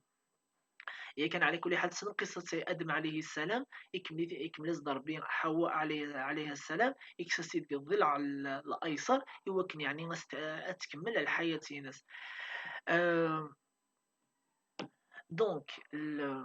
Yakan, ɛla kulli ḥal, tessnem qissat Adem ɛalayhi ssalam, ikemmel-, ikemmel-as-d Rebbi Ḥawa ɛalayha, ɛalayha ssalam, ikkes-as-id deg ḍilɛ l-, l-ayṣer, i wakken, yeɛni, ad s-t-, ad tkemmel lḥayat-ines. Euh, donc, le,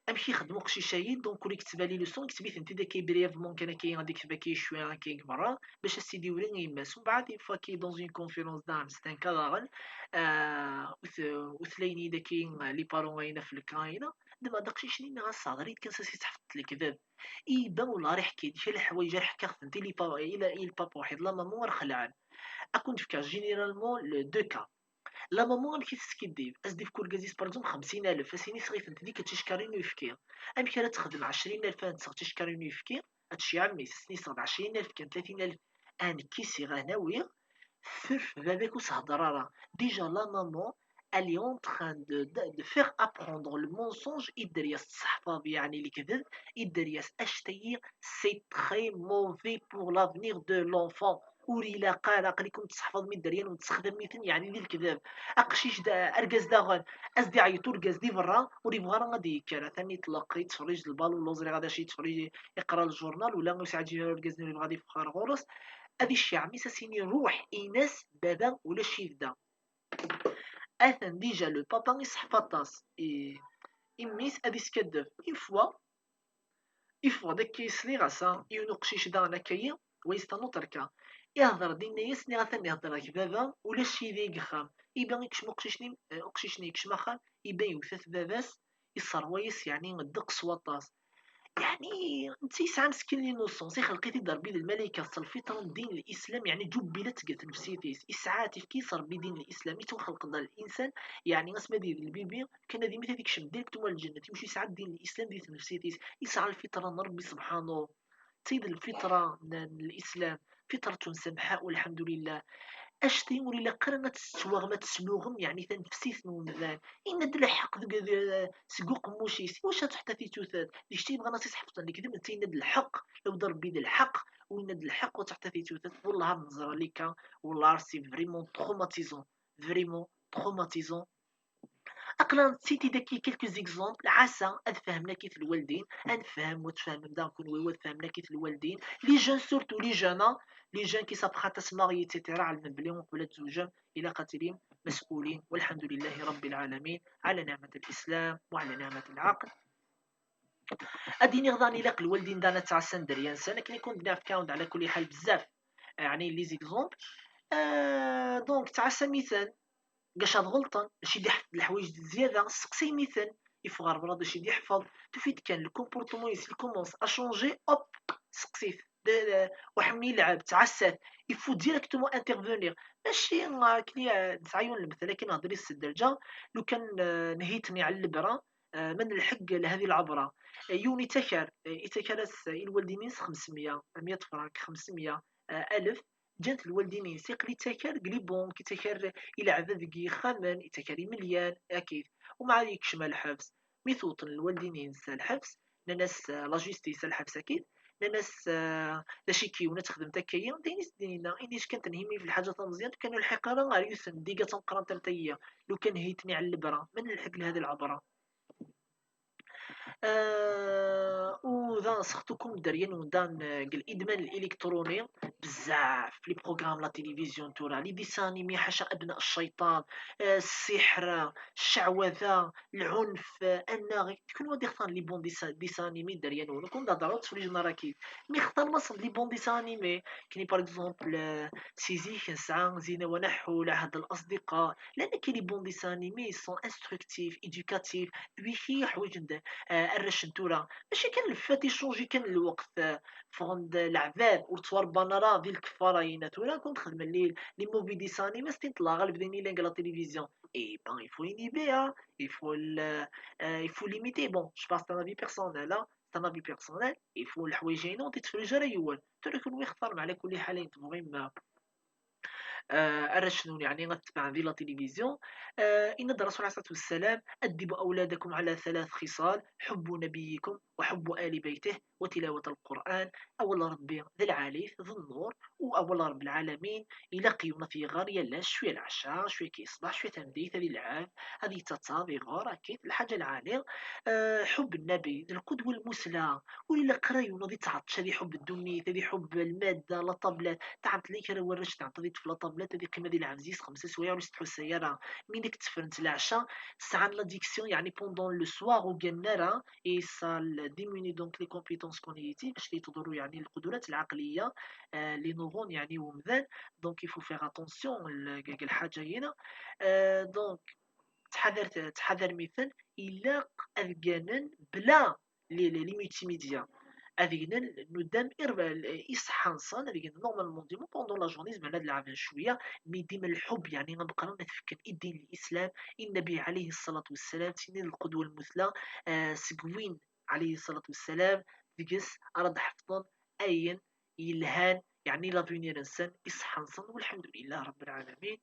amek ixeddem uqcic-ayi, donc, ur iketteb ara les leçons, iketteb-itent-id akka brièvement kan, akka ad iketteb akka cwiya, akka deg berra, bac ad s-id-iwri i yemma-s. Mbeɛd, une fois qu'il est dans une conférence daɣen, c'est un cas daɣen, euh, ut-, utlayen-iyi-d akka, euh, les parents-ayi ɣef lekra-ayi, d ma d aqcic-nni, nniɣ-as, hder-iyi-d kan s as-yettḥeffeḍ lekdeb. Iban, wellah, ara iḥki-d kra leḥwayeǧ, ara ḥkiɣ-tent i les pa-, i la-, i le papa waḥid, la maman ara xelɛen. Ad kent-fkeɣ généralement les deux cas. La maman amek i teskiddib? Ad s-d-ifk urgaz-is, par exemple, xemsin alef, ad s-yini, seɣ-itent-id, ad tt-icekkeṛ i uyefki. Amek ara texdem ɛecrin alef ad tt-seɣ ticekkeṛ i uyefki? Ad tecceɛ mmi-s, ad s-yini, seɣ-d ɛecrin alef kan, tlatin alef, ad nekk i s-iɣ, ad n-awiɣ, Fef baba-k ur s-hedder ara. Déjà la maman, elle est en train de, de, de faire apprendre le mensonge, idder-yas tseḥfaḍ, yeɛni lekdeb, idder-yas actayi, c'est très mauvais pour l'avenir de l'enfant. Ur ilaq ara, aql-ikum tseḥfaḍ mi dderyan ur tessexdam miten, yeɛni di lekdeb. Aqcic d argaz daɣen, as d-iɛeyyeḍ urgaz di berra, ur yebɣa ara ad d-yekker, atan iṭleq, yettferrij lbalu, ur ẓriɣ ad acu yettferrij, iqra lǧurnal, ula ur s-ɛǧib ara urgaz-nni, ur yebɣa ad yeffeɣ ar ɣur-s, ad icceɛ mmi-s, as-yini ruḥ, in-as baba ulac-it da. Atan déjà le papa iseḥfa aṭas i, i mmi-s ad iskaddeb. Une fois, yeffeɣ-d akka, sliɣ-as i yiwen uqcic daɣen akka-yi, wa c'est un autre cas. Ihder-d, inna-yas, nniɣ atan ihder-ak baba, ulac-it deg uxxam. Iban ikcem uqcic-nni, eh, uqcic-nni ikcem axxam, iban yewwet-it baba-s, iṣerwa-yas, yeɛni ddeqs s waṭas. Yeɛni netta yesɛa meskin l'innocence, ixleq-it-id Rebbi d lmalayka s lfitra n ddin n Lislam, yeɛni ǧubbilet deg tnefsit-is, yesɛa, ifka-yas Rebbi ddin n Lislam, yettwaxleq-d linsan, yeɛni asma d lbibi, kan ad imet ad ikcem directement ar lǧennet, mačči yesɛa ddin n Lislam di tnefsit-is, yesɛa lfitra n Rebbi subḥanu. D tid lfitra n, n Lislam, fitratun samḥa, walḥemdulillah. Acti ur ilaq ara ad tettwaɣem, ad tesluɣem, yeɛni tanefsit n umdan. Yenna-d lḥeqq deg, seg uqemmuc-is. Iwacu ad teḥta titutert? D kečč yebɣan ad s-isḥefḍen lekdeb, netta yenna-d lḥeqq, lawd Rebbi d lḥeqq, u yenna-d lḥeqq, u teḥta titutert. Wallah ad neẓra lika, wallah c'est vraiment traumatisant, vraiment traumatisant. Aql-aɣ nettiti daki quelques exemples, ɛasa ad fehmen akit lwaldin, ad nefhem, wa tfehmem daɣ kunwi, wa tfehmen akit lwaldin, les jeunes, surtout les jeunes, hein, les jeunes qui s'apprêtent à se marier, et cetera, ɛelmen belli uqbel ad tzewǧem ilaq ad tilim مسؤولين, والحمد لله رب العالمين على نعمة الإسلام وعلى نعمة العقل. Ad iniɣ daɣen ilaq lwaldin daɣen ad ttɛassan dderya-nsen, akken i kun-d-nniɣ fkan-d ɛla kulli ḥal bezzaf, yeɛni les exemples. Euh, donc, ttɛassa mmi-ten, gac ad ɣelṭen, mačči d iḥ-, d leḥwayeǧ d zzyada, sseqsi mmi-ten, yeffeɣ ɣer berra d acu i d-iḥfeḍ, tufiḍ kan le comportement-is, il commence à changer, hop, seqsi-t. D, d, waḥemmi yelɛeb, ttɛassa-t, il faut directement intervenir. Mačči, euh, akken i, euh, nesɛa yiwen lemtel akken nehder-it s dderǧa, lukan, euh, nheyy-ten i ɛellebra, euh, ma nlḥeq lhadi lɛebra. Euh, yiwen ittaker, euh, ittaker-as i lwaldin-is xemsemya, mya frank, xemsemya, euh, alef, ǧǧan-t lwaldin-is, iqqel ittaker deg les banques, ittaker i leɛbad deg yixxamen, ittaker imelyan, akkit. Umɛad yekcem ɣer lḥebs. Mi t-wwḍen lwaldin-ines ɣer lḥebs, nnan-as, euh, la justice ɣer lḥebs akkit, nnan-as, euh, d acu i k-yiwen ad txedmeḍ akka-yi? D ayen i s-d-yenna, ini-k kan tenhim-iyi f lḥaǧa tameẓyant, kan ur lḥiq ara ɣer yiwet n ddiga tameqqrant am tayi, lukan nheyy-ten i ɛellebra, ma nlḥeq lhadi lɛebra. Euh, u daɣen surtout kum dderya-nwen daɣen, euh, deg l'idman l'électronique, bezzaf les programmes, la télévision tura, les dessins animés, ḥaca abna cciṭan, euh, ssiḥra, cceɛwada, lɛunf, euh, annaɣ, kunwi ad ixtan les bons dessins, dessins animés dderya-nwen. Kum d-hedreɣ ttfrijen ara akit. Mi xtan massen les bons dessins animés, kini par exemple, euh, si zik nesɛa Zina wa Naḥu, Lɛahd Al-Asdiqa, llan akka les bons dessins animés, ils sont instructifs, éducatifs, d wiki ḥwaǧen d, euh, arrac n tura. Mačči kan lfat, icanji kan lweqt, euh, ffɣen-d leɛbad, ur ttwarebban ara di lkeffara-ina. Tura kun xedmen les, les mauvais dessins animés, s tin ṭṭleɣ ɣaleb d ayen yellan deg la télévision. Eh ben, il faut inhiber, hein. Il faut le, euh, il faut limiter. Bon, je pense c'est un avis personnel, hein. C'est un avis personnel. Il faut leḥwayeǧ-inu ur t-ittferrij ara yiwen. Tura kunwi xtarem ɛla kulli ḥal ayen tebɣim, euh, arrac-nwen, yeɛni ad tebɛen di la télévision. Euh, yenna-d Rasul alayhi ṣṣalatu wassalam: أدبوا أولادكم على ثلاث خصال، حب نبيكم وحب آل بيته وتلاوة القرآن. Awal n Rebbi d lɛali-t, d nnur, u awal n Rebbi lɛalamin, ilaq yiwen ad t-yeɣɣar yal ass, cwiya leɛca, cwiya akka ṣṣbeḥ, cwiya tameddit, ad ilɛeb, ad yettaṭṭaf, ad iɣer, akkit, lḥaǧa lɛali. Euh, ḥubb Nnabi, d lqudwa lmusla, ur ilaq ara yiwen ad ittɛeṭṭec, ad iḥubb ddunit, ad iḥubb lmadda, la tablette. Tɛeṭṭel-ik ara warrac, tɛeṭṭel ad iṭṭef la tablette, ad iqqim ad ilɛeb zik xemsa swayeɛ ur isetḥusay ara. Mi d ak-tteffrent leɛca, sɛan l'addiction, yeɛni pendant le soir ur gganen ara, et ça diminue donc les compétences cognitive, bac la yettḍurru yeɛni lqudrat lɛaqliya, euh, les neurones yeɛni umdan. Donc il faut faire attention l-, g-, g-, lḥaǧa-yina. Euh, donc, ttḥadar, ttḥadar miten, ilaq ad gganen bla les, les, les multimédias. Ad gnen nuddam irba-, iṣeḥḥa-nsen, ad gnen normalement dima pendant la journée, zemren ad leɛben cwiya, mi dima lḥubb, yeɛni ameqqran ad t-fken i ddin n Lislam, i Nnabi ɛalayhi ṣṣalatu wassalam, d tin i d lqudwa lmutla, euh, seg win ɛalayhi ṣṣalatu wassalam deg-s ara d-ḥefḍen ayen yelhan, يعني l'avenir-nsen iṣeḥḥa-nsen, والحمد لله رب العالمين.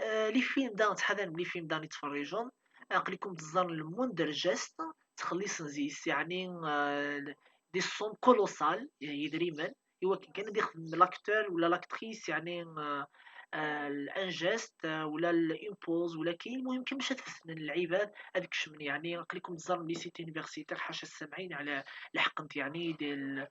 آه، les films دا، تحذر من les films دا يتفرجون. aql-ikum teẓẓarem le moindre geste تخلص زيس، يعني آه، des sommes colossales، يعني يدريمن، ايوا كان يخدم l'acteur ولا l'actrice، يعني آه، آه، un geste آه، ولا une pause ولا كي، المهم كي باش تفسنن العباد هذاك الشمن، يعني aql-ikum teẓẓarem les sites universitaires، حاشا السامعين على الحق انت، يعني ديال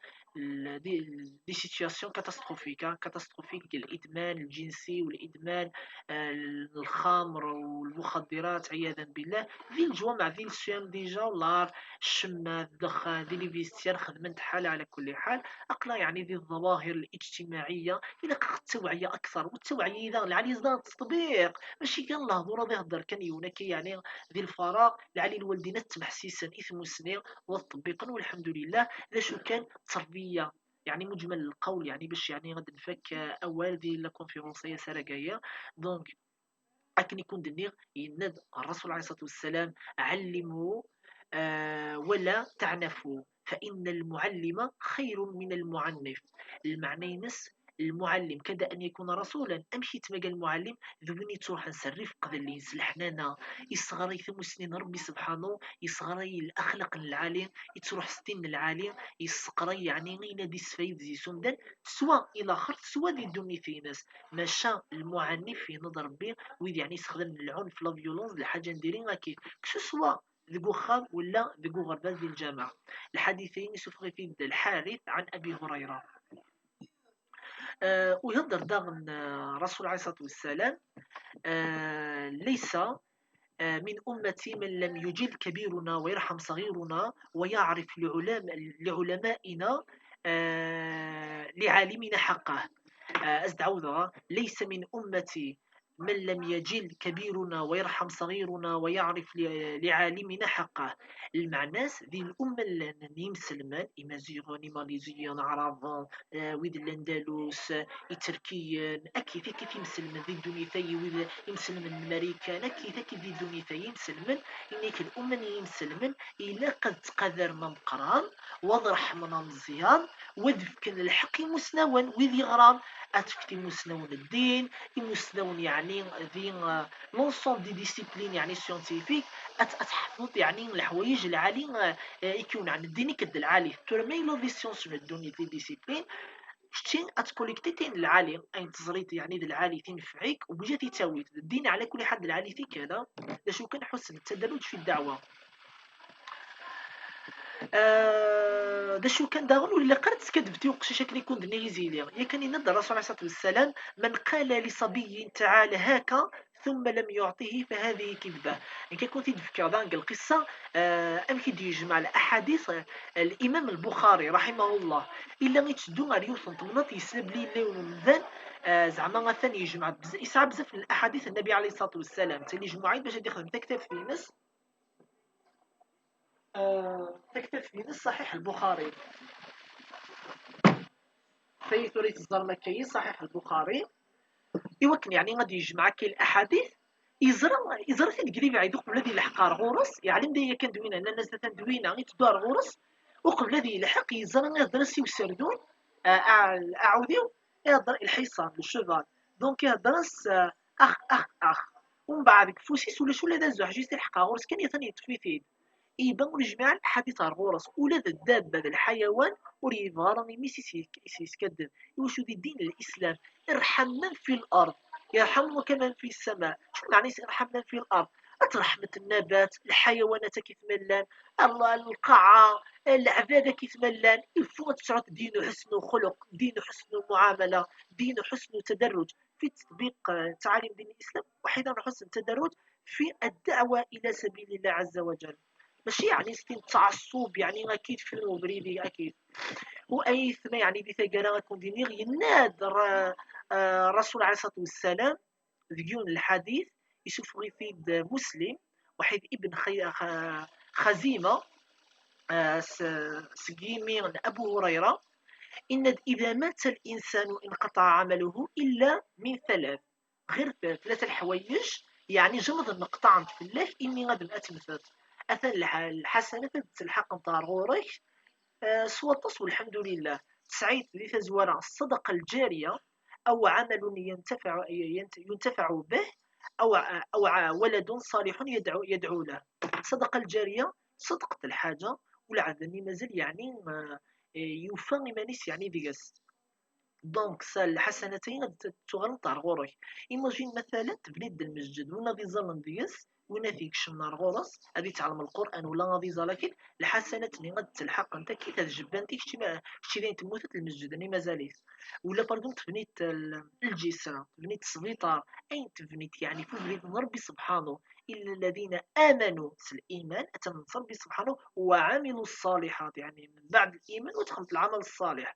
des situations catastrophiques، catastrophiques ديال الادمان الجنسي والادمان آه، الخمر والمخدرات عياذا بالله. ذي الجوامع ذي الصيام ديجا والله الشمة الدخان ذي les vestiaires خدمت حالة. على كل حال اقلا يعني ذي الظواهر الاجتماعية الى خص توعية اكثر، والتوعية اذا العالي زدان التطبيق ماشي كان الهضور هذا يهضر كان يونكي يعني ذي الفراغ العالي الوالدين التمحسيسن اثموسني والتطبيقن، والحمد لله ذا شو كان تربية يعني مجمل القول، يعني باش يعني غادي نفك اوال ديال la conférence يا سرقايا. Donc اكن يكون دنيغ يند الرسول عليه الصلاة والسلام: علموا آه ولا تعنفوا فإن المعلم خير من المعنف. المعنى ينس المعلم كذا أن يكون رسولا، أمشي تمقى المعلم ذوين يتروح نسرف قذل ينسلحنانا يصغر يثم سنين ربي سبحانه يصغر الأخلاق العالي يتروح ستين العالي يسقري يعني غينا دي سفايد زي سومدان سوا إلى خرط سوا دي دوني فينس. ماشا المعنف ينض ربي ويد يعني يستخدم العنف la violence لحاجة نديري أكيد كسو سوا ذقو خام ولا ذقو غربال ديال الجامعة. الحديثين يسفغي في الحارث عن أبي هريرة. آه ويهضر داغن آه، الرسول عليه الصلاة والسلام آه ليس آه من أمتي من لم يجل كبيرنا ويرحم صغيرنا ويعرف لعلم لعلمائنا آه لعالمنا حقه. آه أزد عوضها: ليس من أمتي من لم يجل كبيرنا ويرحم صغيرنا ويعرف ل- لعالمنا حقه. المعناس ذي الأمة لنا يمسلمن إمازيغن إماليزيين عربان آه، ويد الأندلس آه، إتركيين أكيد أكيد يمسلمن ذي الدنيا ثي ويد يمسلمن المريكان أكيد أكيد ذي الدنيا ثي يمسلمن. إنك الأمة يمسلمن إلا قد تقدر مقران وضرح من مزيان وذفكن الحق يمسناون ويد يغران أتفكت يمسناون الدين يمسناون يعني ذي آه، l'ensemble des disciplines يعني scientifiques أت أتحفظ يعني الحوايج العالي آه، آه، يكون عن الدين كد العالي ترمي لو دي سيونس من الدنيا دي ديسيبلين شتي أتكوليكتي تين العالي أين تزريت يعني ذا العالي تنفعيك وبجا تيتاويت الدين على كل حد العالي في كذا. شو كان حسن التدرج في الدعوة آه، دا شو كان داغن ولا قرت كدبتي وقشي شكل يكون دنيا يزيلي يا كان ينض الرسول عليه الصلاة والسلام: من قال لصبي تعال هاكا ثم لم يعطه فهذه كذبة. إن كان كنت تذكر دانك القصة آه، أم كي يجمع الأحاديث آه، الإمام البخاري رحمه الله إلا غيتشدو على يوث نطمنات يسلب لي اللي ونمذان آه، زعما غثان يجمع بز... يسعى بزاف من الأحاديث النبي عليه الصلاة والسلام تالي جمعين باش يخدم تكتب في نس آه، تكتب في نص صحيح البخاري. فايت وريت الزرمة كي صحيح البخاري. إيوا كان يعني غادي يجمع كاين الأحاديث يزرع يزرع في القريب عيدو قبل هذه الحق غورس يعلم دي كان دوينا أنا الناس تان دوينا غير تدار غورس وقبل هذه الحق يزرع يهضر سي وسردون آه، آه، أعوديو يهضر الحصان le cheval donc يهضر آه، أخ أخ أخ ومن بعد كفوسيس ولا شو لا دازو حاجة يستحقها غورس كان يثني يطفي فيه يبان ونجمع الحديث عن غورس ولا ذا الدابة ذا الحيوان وريفارا ميميس يسكدد يوشو دي دين الإسلام ارحم من في الأرض يرحمك من في السماء. شو معنى ارحم من في الأرض؟ أترحمة النبات الحيوانات كيف ملان الله القاعة العبادة كيف ملان يفوت تعود دين حسن خلق دين حسن معاملة دين حسن تدرج في تطبيق آه، تعاليم دين الإسلام وحيدا نحس التدرج في الدعوة إلى سبيل الله عز وجل. ماشي يعني ستين تعصب يعني أكيد في المبريدي أكيد وأي ثما يعني بثقة غيكون ديني يناد آه، الرسول عليه الصلاة والسلام ذيون الحديث يشوف غيفيد مسلم وحيد ابن خي... خ... خزيمة آه، سقيمي أبو هريرة إن إذا مات الإنسان انقطع عمله إلا من ثلاث غير ثلاثة الحوايج يعني جمد النقطة عند فلاك إني غادي أتمثل أثن الحسنة تلحق نطار غورك آه، سوى الطس والحمد لله tesɛiḍ di tazwara ṣṣadaqa lǧariya, aw ɛamalun yentafaɛu, yent-, yuntafɛu bih, aw, aw ولد صالح يدعو, يدعو له. Ṣṣadaqa lǧariya, ṣedqet lḥaǧa, u lɛebd-nni mazal, yeɛni, eh, eh, yufa iman-is, yeɛni, deg-s. Donc, ça, lḥasanat-agi ad t-, tuɣalent ar ɣur-k. Imagine, matalen, tebniḍ-d lmesǧid, win ad iẓallen deg-s, win ad ikecmen ar ɣur-s, ad ittɛellem Lqur'an, wala ad iẓal akid, lḥasanat-nni ad d-telḥaqent akid, ad jebbant i kečč, ma, kečč dayen temmuteḍ, lmesǧid-nni mazal-it. Wala, pardon, tebniḍ l-, lǧisra, tebniḍ sbiṭar, ayen tebniḍ, yeɛni, f ubrid n Ṛebbi subḥanu, إلا الذين آمنوا, s liman, ad tamneḍ s Ṛebbi subḥanu, وعملوا الصالحات, yeɛni, من بعد الإيمان وتخدم العمل الصالح.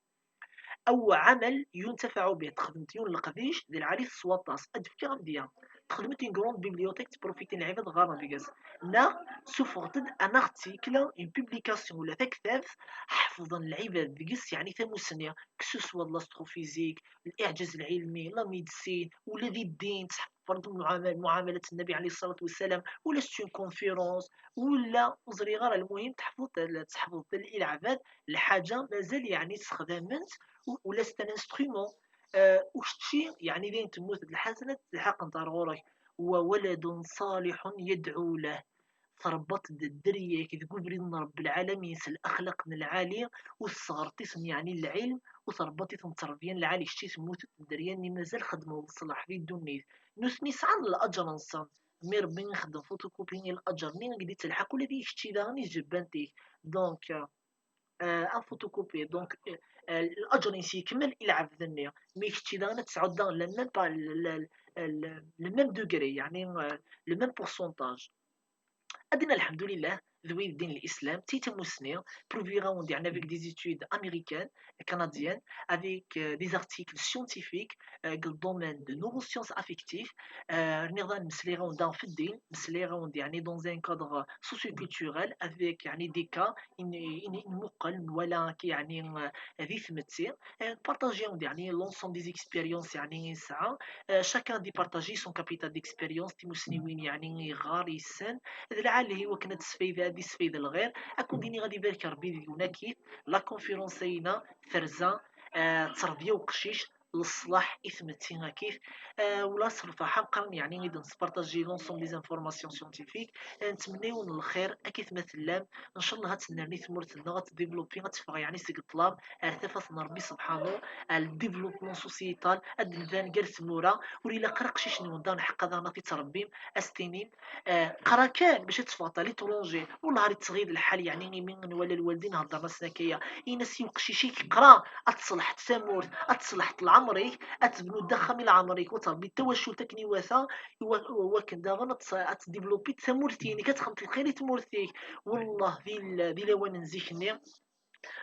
Aw ɛamal yuntafɛu bih, txedmeḍ yiwen leqdic d lɛali s waṭas, ad d-fkeɣ amedya. Txedmeḍ une grande bibliothèque, tprofiti lɛibad ɣaren deg-s. Neɣ suffɣeḍ-d un article, une publication, wala taktabt, ḥefḍen lɛibad deg-s, yeɛni tamussni, que ce soit de l'astrophysique, liɛǧaz lɛilmi, la médecine, wala di ddin, tḥefḍeḍ muɛamal-, muɛamalat Nnabi ɛalayhi ṣṣalatu wassalam, wala c'est une conférence, wala ur ẓriɣ ara, lmuhim teḥfeḍ, teḥfeḍ i lɛebad lḥaǧa mazal, yeɛni, ssexdamen-tt, u-, ula s un instrument, euh, u kečči, yeɛni, dayen temmuteḍ, lḥasanat telḥaqent ar ɣur-k. وولد صالح يدعو له. Tṛebbaḍ-d dderya-k deg ubrid n Ṛebbi lɛalamin s laxlaq n lɛali, u tesseɣreḍ-iten, yeɛni, lɛilm, u tṛebbaḍ-iten tterbiya n lɛali, kečči temmuteḍ, dderya-nni mazal xeddmen leṣlaḥ di ddunit. Nutni sɛan laǧer-nsen, mi Ṛebbi ixeddem photocopie i laǧer-nni i d-ittelḥaq ula d i kečči daɣen i tjebbant-ik. Donc, euh, euh, un photocopie. Donc, euh, euh, laǧer-ines yekmel i lɛebd-nni. Mi kečči daɣen ad tesɛuḍ daɣen le même pa-, le, le, le, le même degré, yeɛni, euh, le même pourcentage. Ad d-nini lḥemdulillah, d wid din l'islam, d tamussni, prouviɣ-awen-d, yeɛni, avec des études américaines, canadiennes, avec, euh, des articles scientifiques, euh, deg le domaine de neurosciences affectives, euh, rniɣ daɣen mmeslayeɣ-awen-d daɣen f ddin, mmeslayeɣ-awen-d, yeɛni, dans un cadre socio-culturel, avec, yeɛni, des cas, in, in, in muqqel, nwala, yeɛni, euh, di tmetti, euh, partager-awen-d, yeɛni, l'ensemble des expériences, yeɛni, i nesɛa, euh, chacun di partager son capital d'expérience, timussniwin, yeɛni, iɣar, yessen, d lɛali i wakken ad tesfayda, ad isfayda lɣir, ad ken-d-iniɣ ad ibarek Ṛebbi deg-wen akkit, la conférence-ayina terza, euh, tterbya uqcic, leṣlaḥ i tmetti akkit, euh, wala s lferḥ ameqqran, yeɛni, i d-nespartaji l'ensemble des informations scientifiques, euh, nettmenni-wen lxir akkit ma tellam, ncallah ad tennerni tmurt-nneɣ, ad tdéveloppi, ad teffeɣ, yeɛni, seg ṭṭlam ar tafat n Ṛebbi subḥanu, ar le développement sociétal, ad d-nban gar tmura, ur ilaq ara aqcic-nwen daɣen ḥeqqa daɣen ad t-ittṛebbim, ad s-tinim, euh, qra kan bac ad teffɣeḍ à l'étranger, wellah ar ittɣiḍ lḥal, yeɛni, imi nwala lwaldin heddren-asen akka-ya, in-as i uqcic-ik qra, ad teṣleḥ tamurt, ad teṣleḥ leɛmer-ik, ad tebnuḍ axxam i leɛmer-ik, u ad tṛebbiḍ tawacult akken iwata, i wa-, wakken daɣen ad tt-, ad tdéveloppiḍ tamurt-inek, ad txedmeḍ lxir i tmurt-ik. Wellah, di l-, di lawan n zik-nni,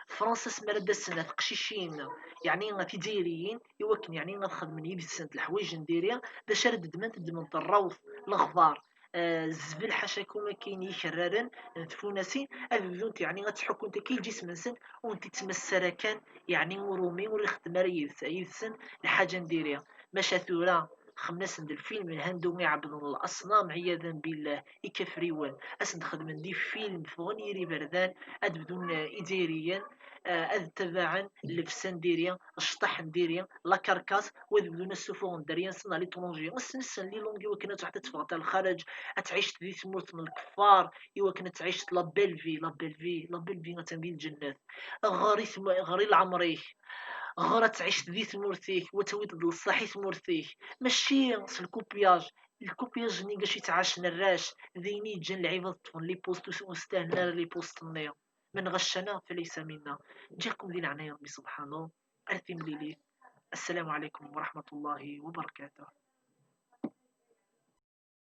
Fransa, asmi ara d-asent teqcicin, yeɛni, tizzayriyin, i wakken, yeɛni, ad xedmen yid-sent leḥwayeǧ n diri, d acu ara d-ddment? Ddment rrewḍ, lexbar, eh, zzbel, ḥacakum, akin ikerraren n tfunasin, ad bdunt, yeɛni, ad ttḥukkunt akka i lǧism-nsent, ur tent-ittmassar kan, yeɛni, urumi ur ixeddem ara yid-, yid-sen lḥaǧa n diri. Maca tura, xedmen-asen-d lfilm, lhan-d umi ɛebbden laṣnam, ɛiyadan billah, ikafriwen, ad sen-d-xedmen di film, ffɣen yir iberdan, ad bdun, eh, izzayriyen, eh, ad ttabaɛen llebsa n diri, cṭaḥ n diri, la carcasse, u ad bdun ad ssufuɣen dderya-nsen à l'étranger. Ad sen-, ad sen-, les langues i wakken ad truḥeḍ ad teffɣeḍ ar lxareǧ, ad tɛiceḍ di tmurt n lkeffar, i wakken ad tɛiceḍ la belle vie, la belle vie, la belle vie, atan di lǧennet. Ɣer i tm-, ɣer i leɛmer-ik, ɣer ad tɛiceḍ di tmurt-ik, u ad tawiḍ-d leṣlaḥ i tmurt-ik. Mačči s lkupyaj, lkupyaj-nni gac i ttɛacen arrac, d ayen i yeǧǧan lɛibad ṭṭfen les postes, ur s-, ur stahlen ara les postes-nni. من غشنا فليس منا. Ǧǧiɣ-kem di leɛnaya Ṛebbi subḥanu, ar timlilit. السلام عليكم ورحمة الله وبركاته.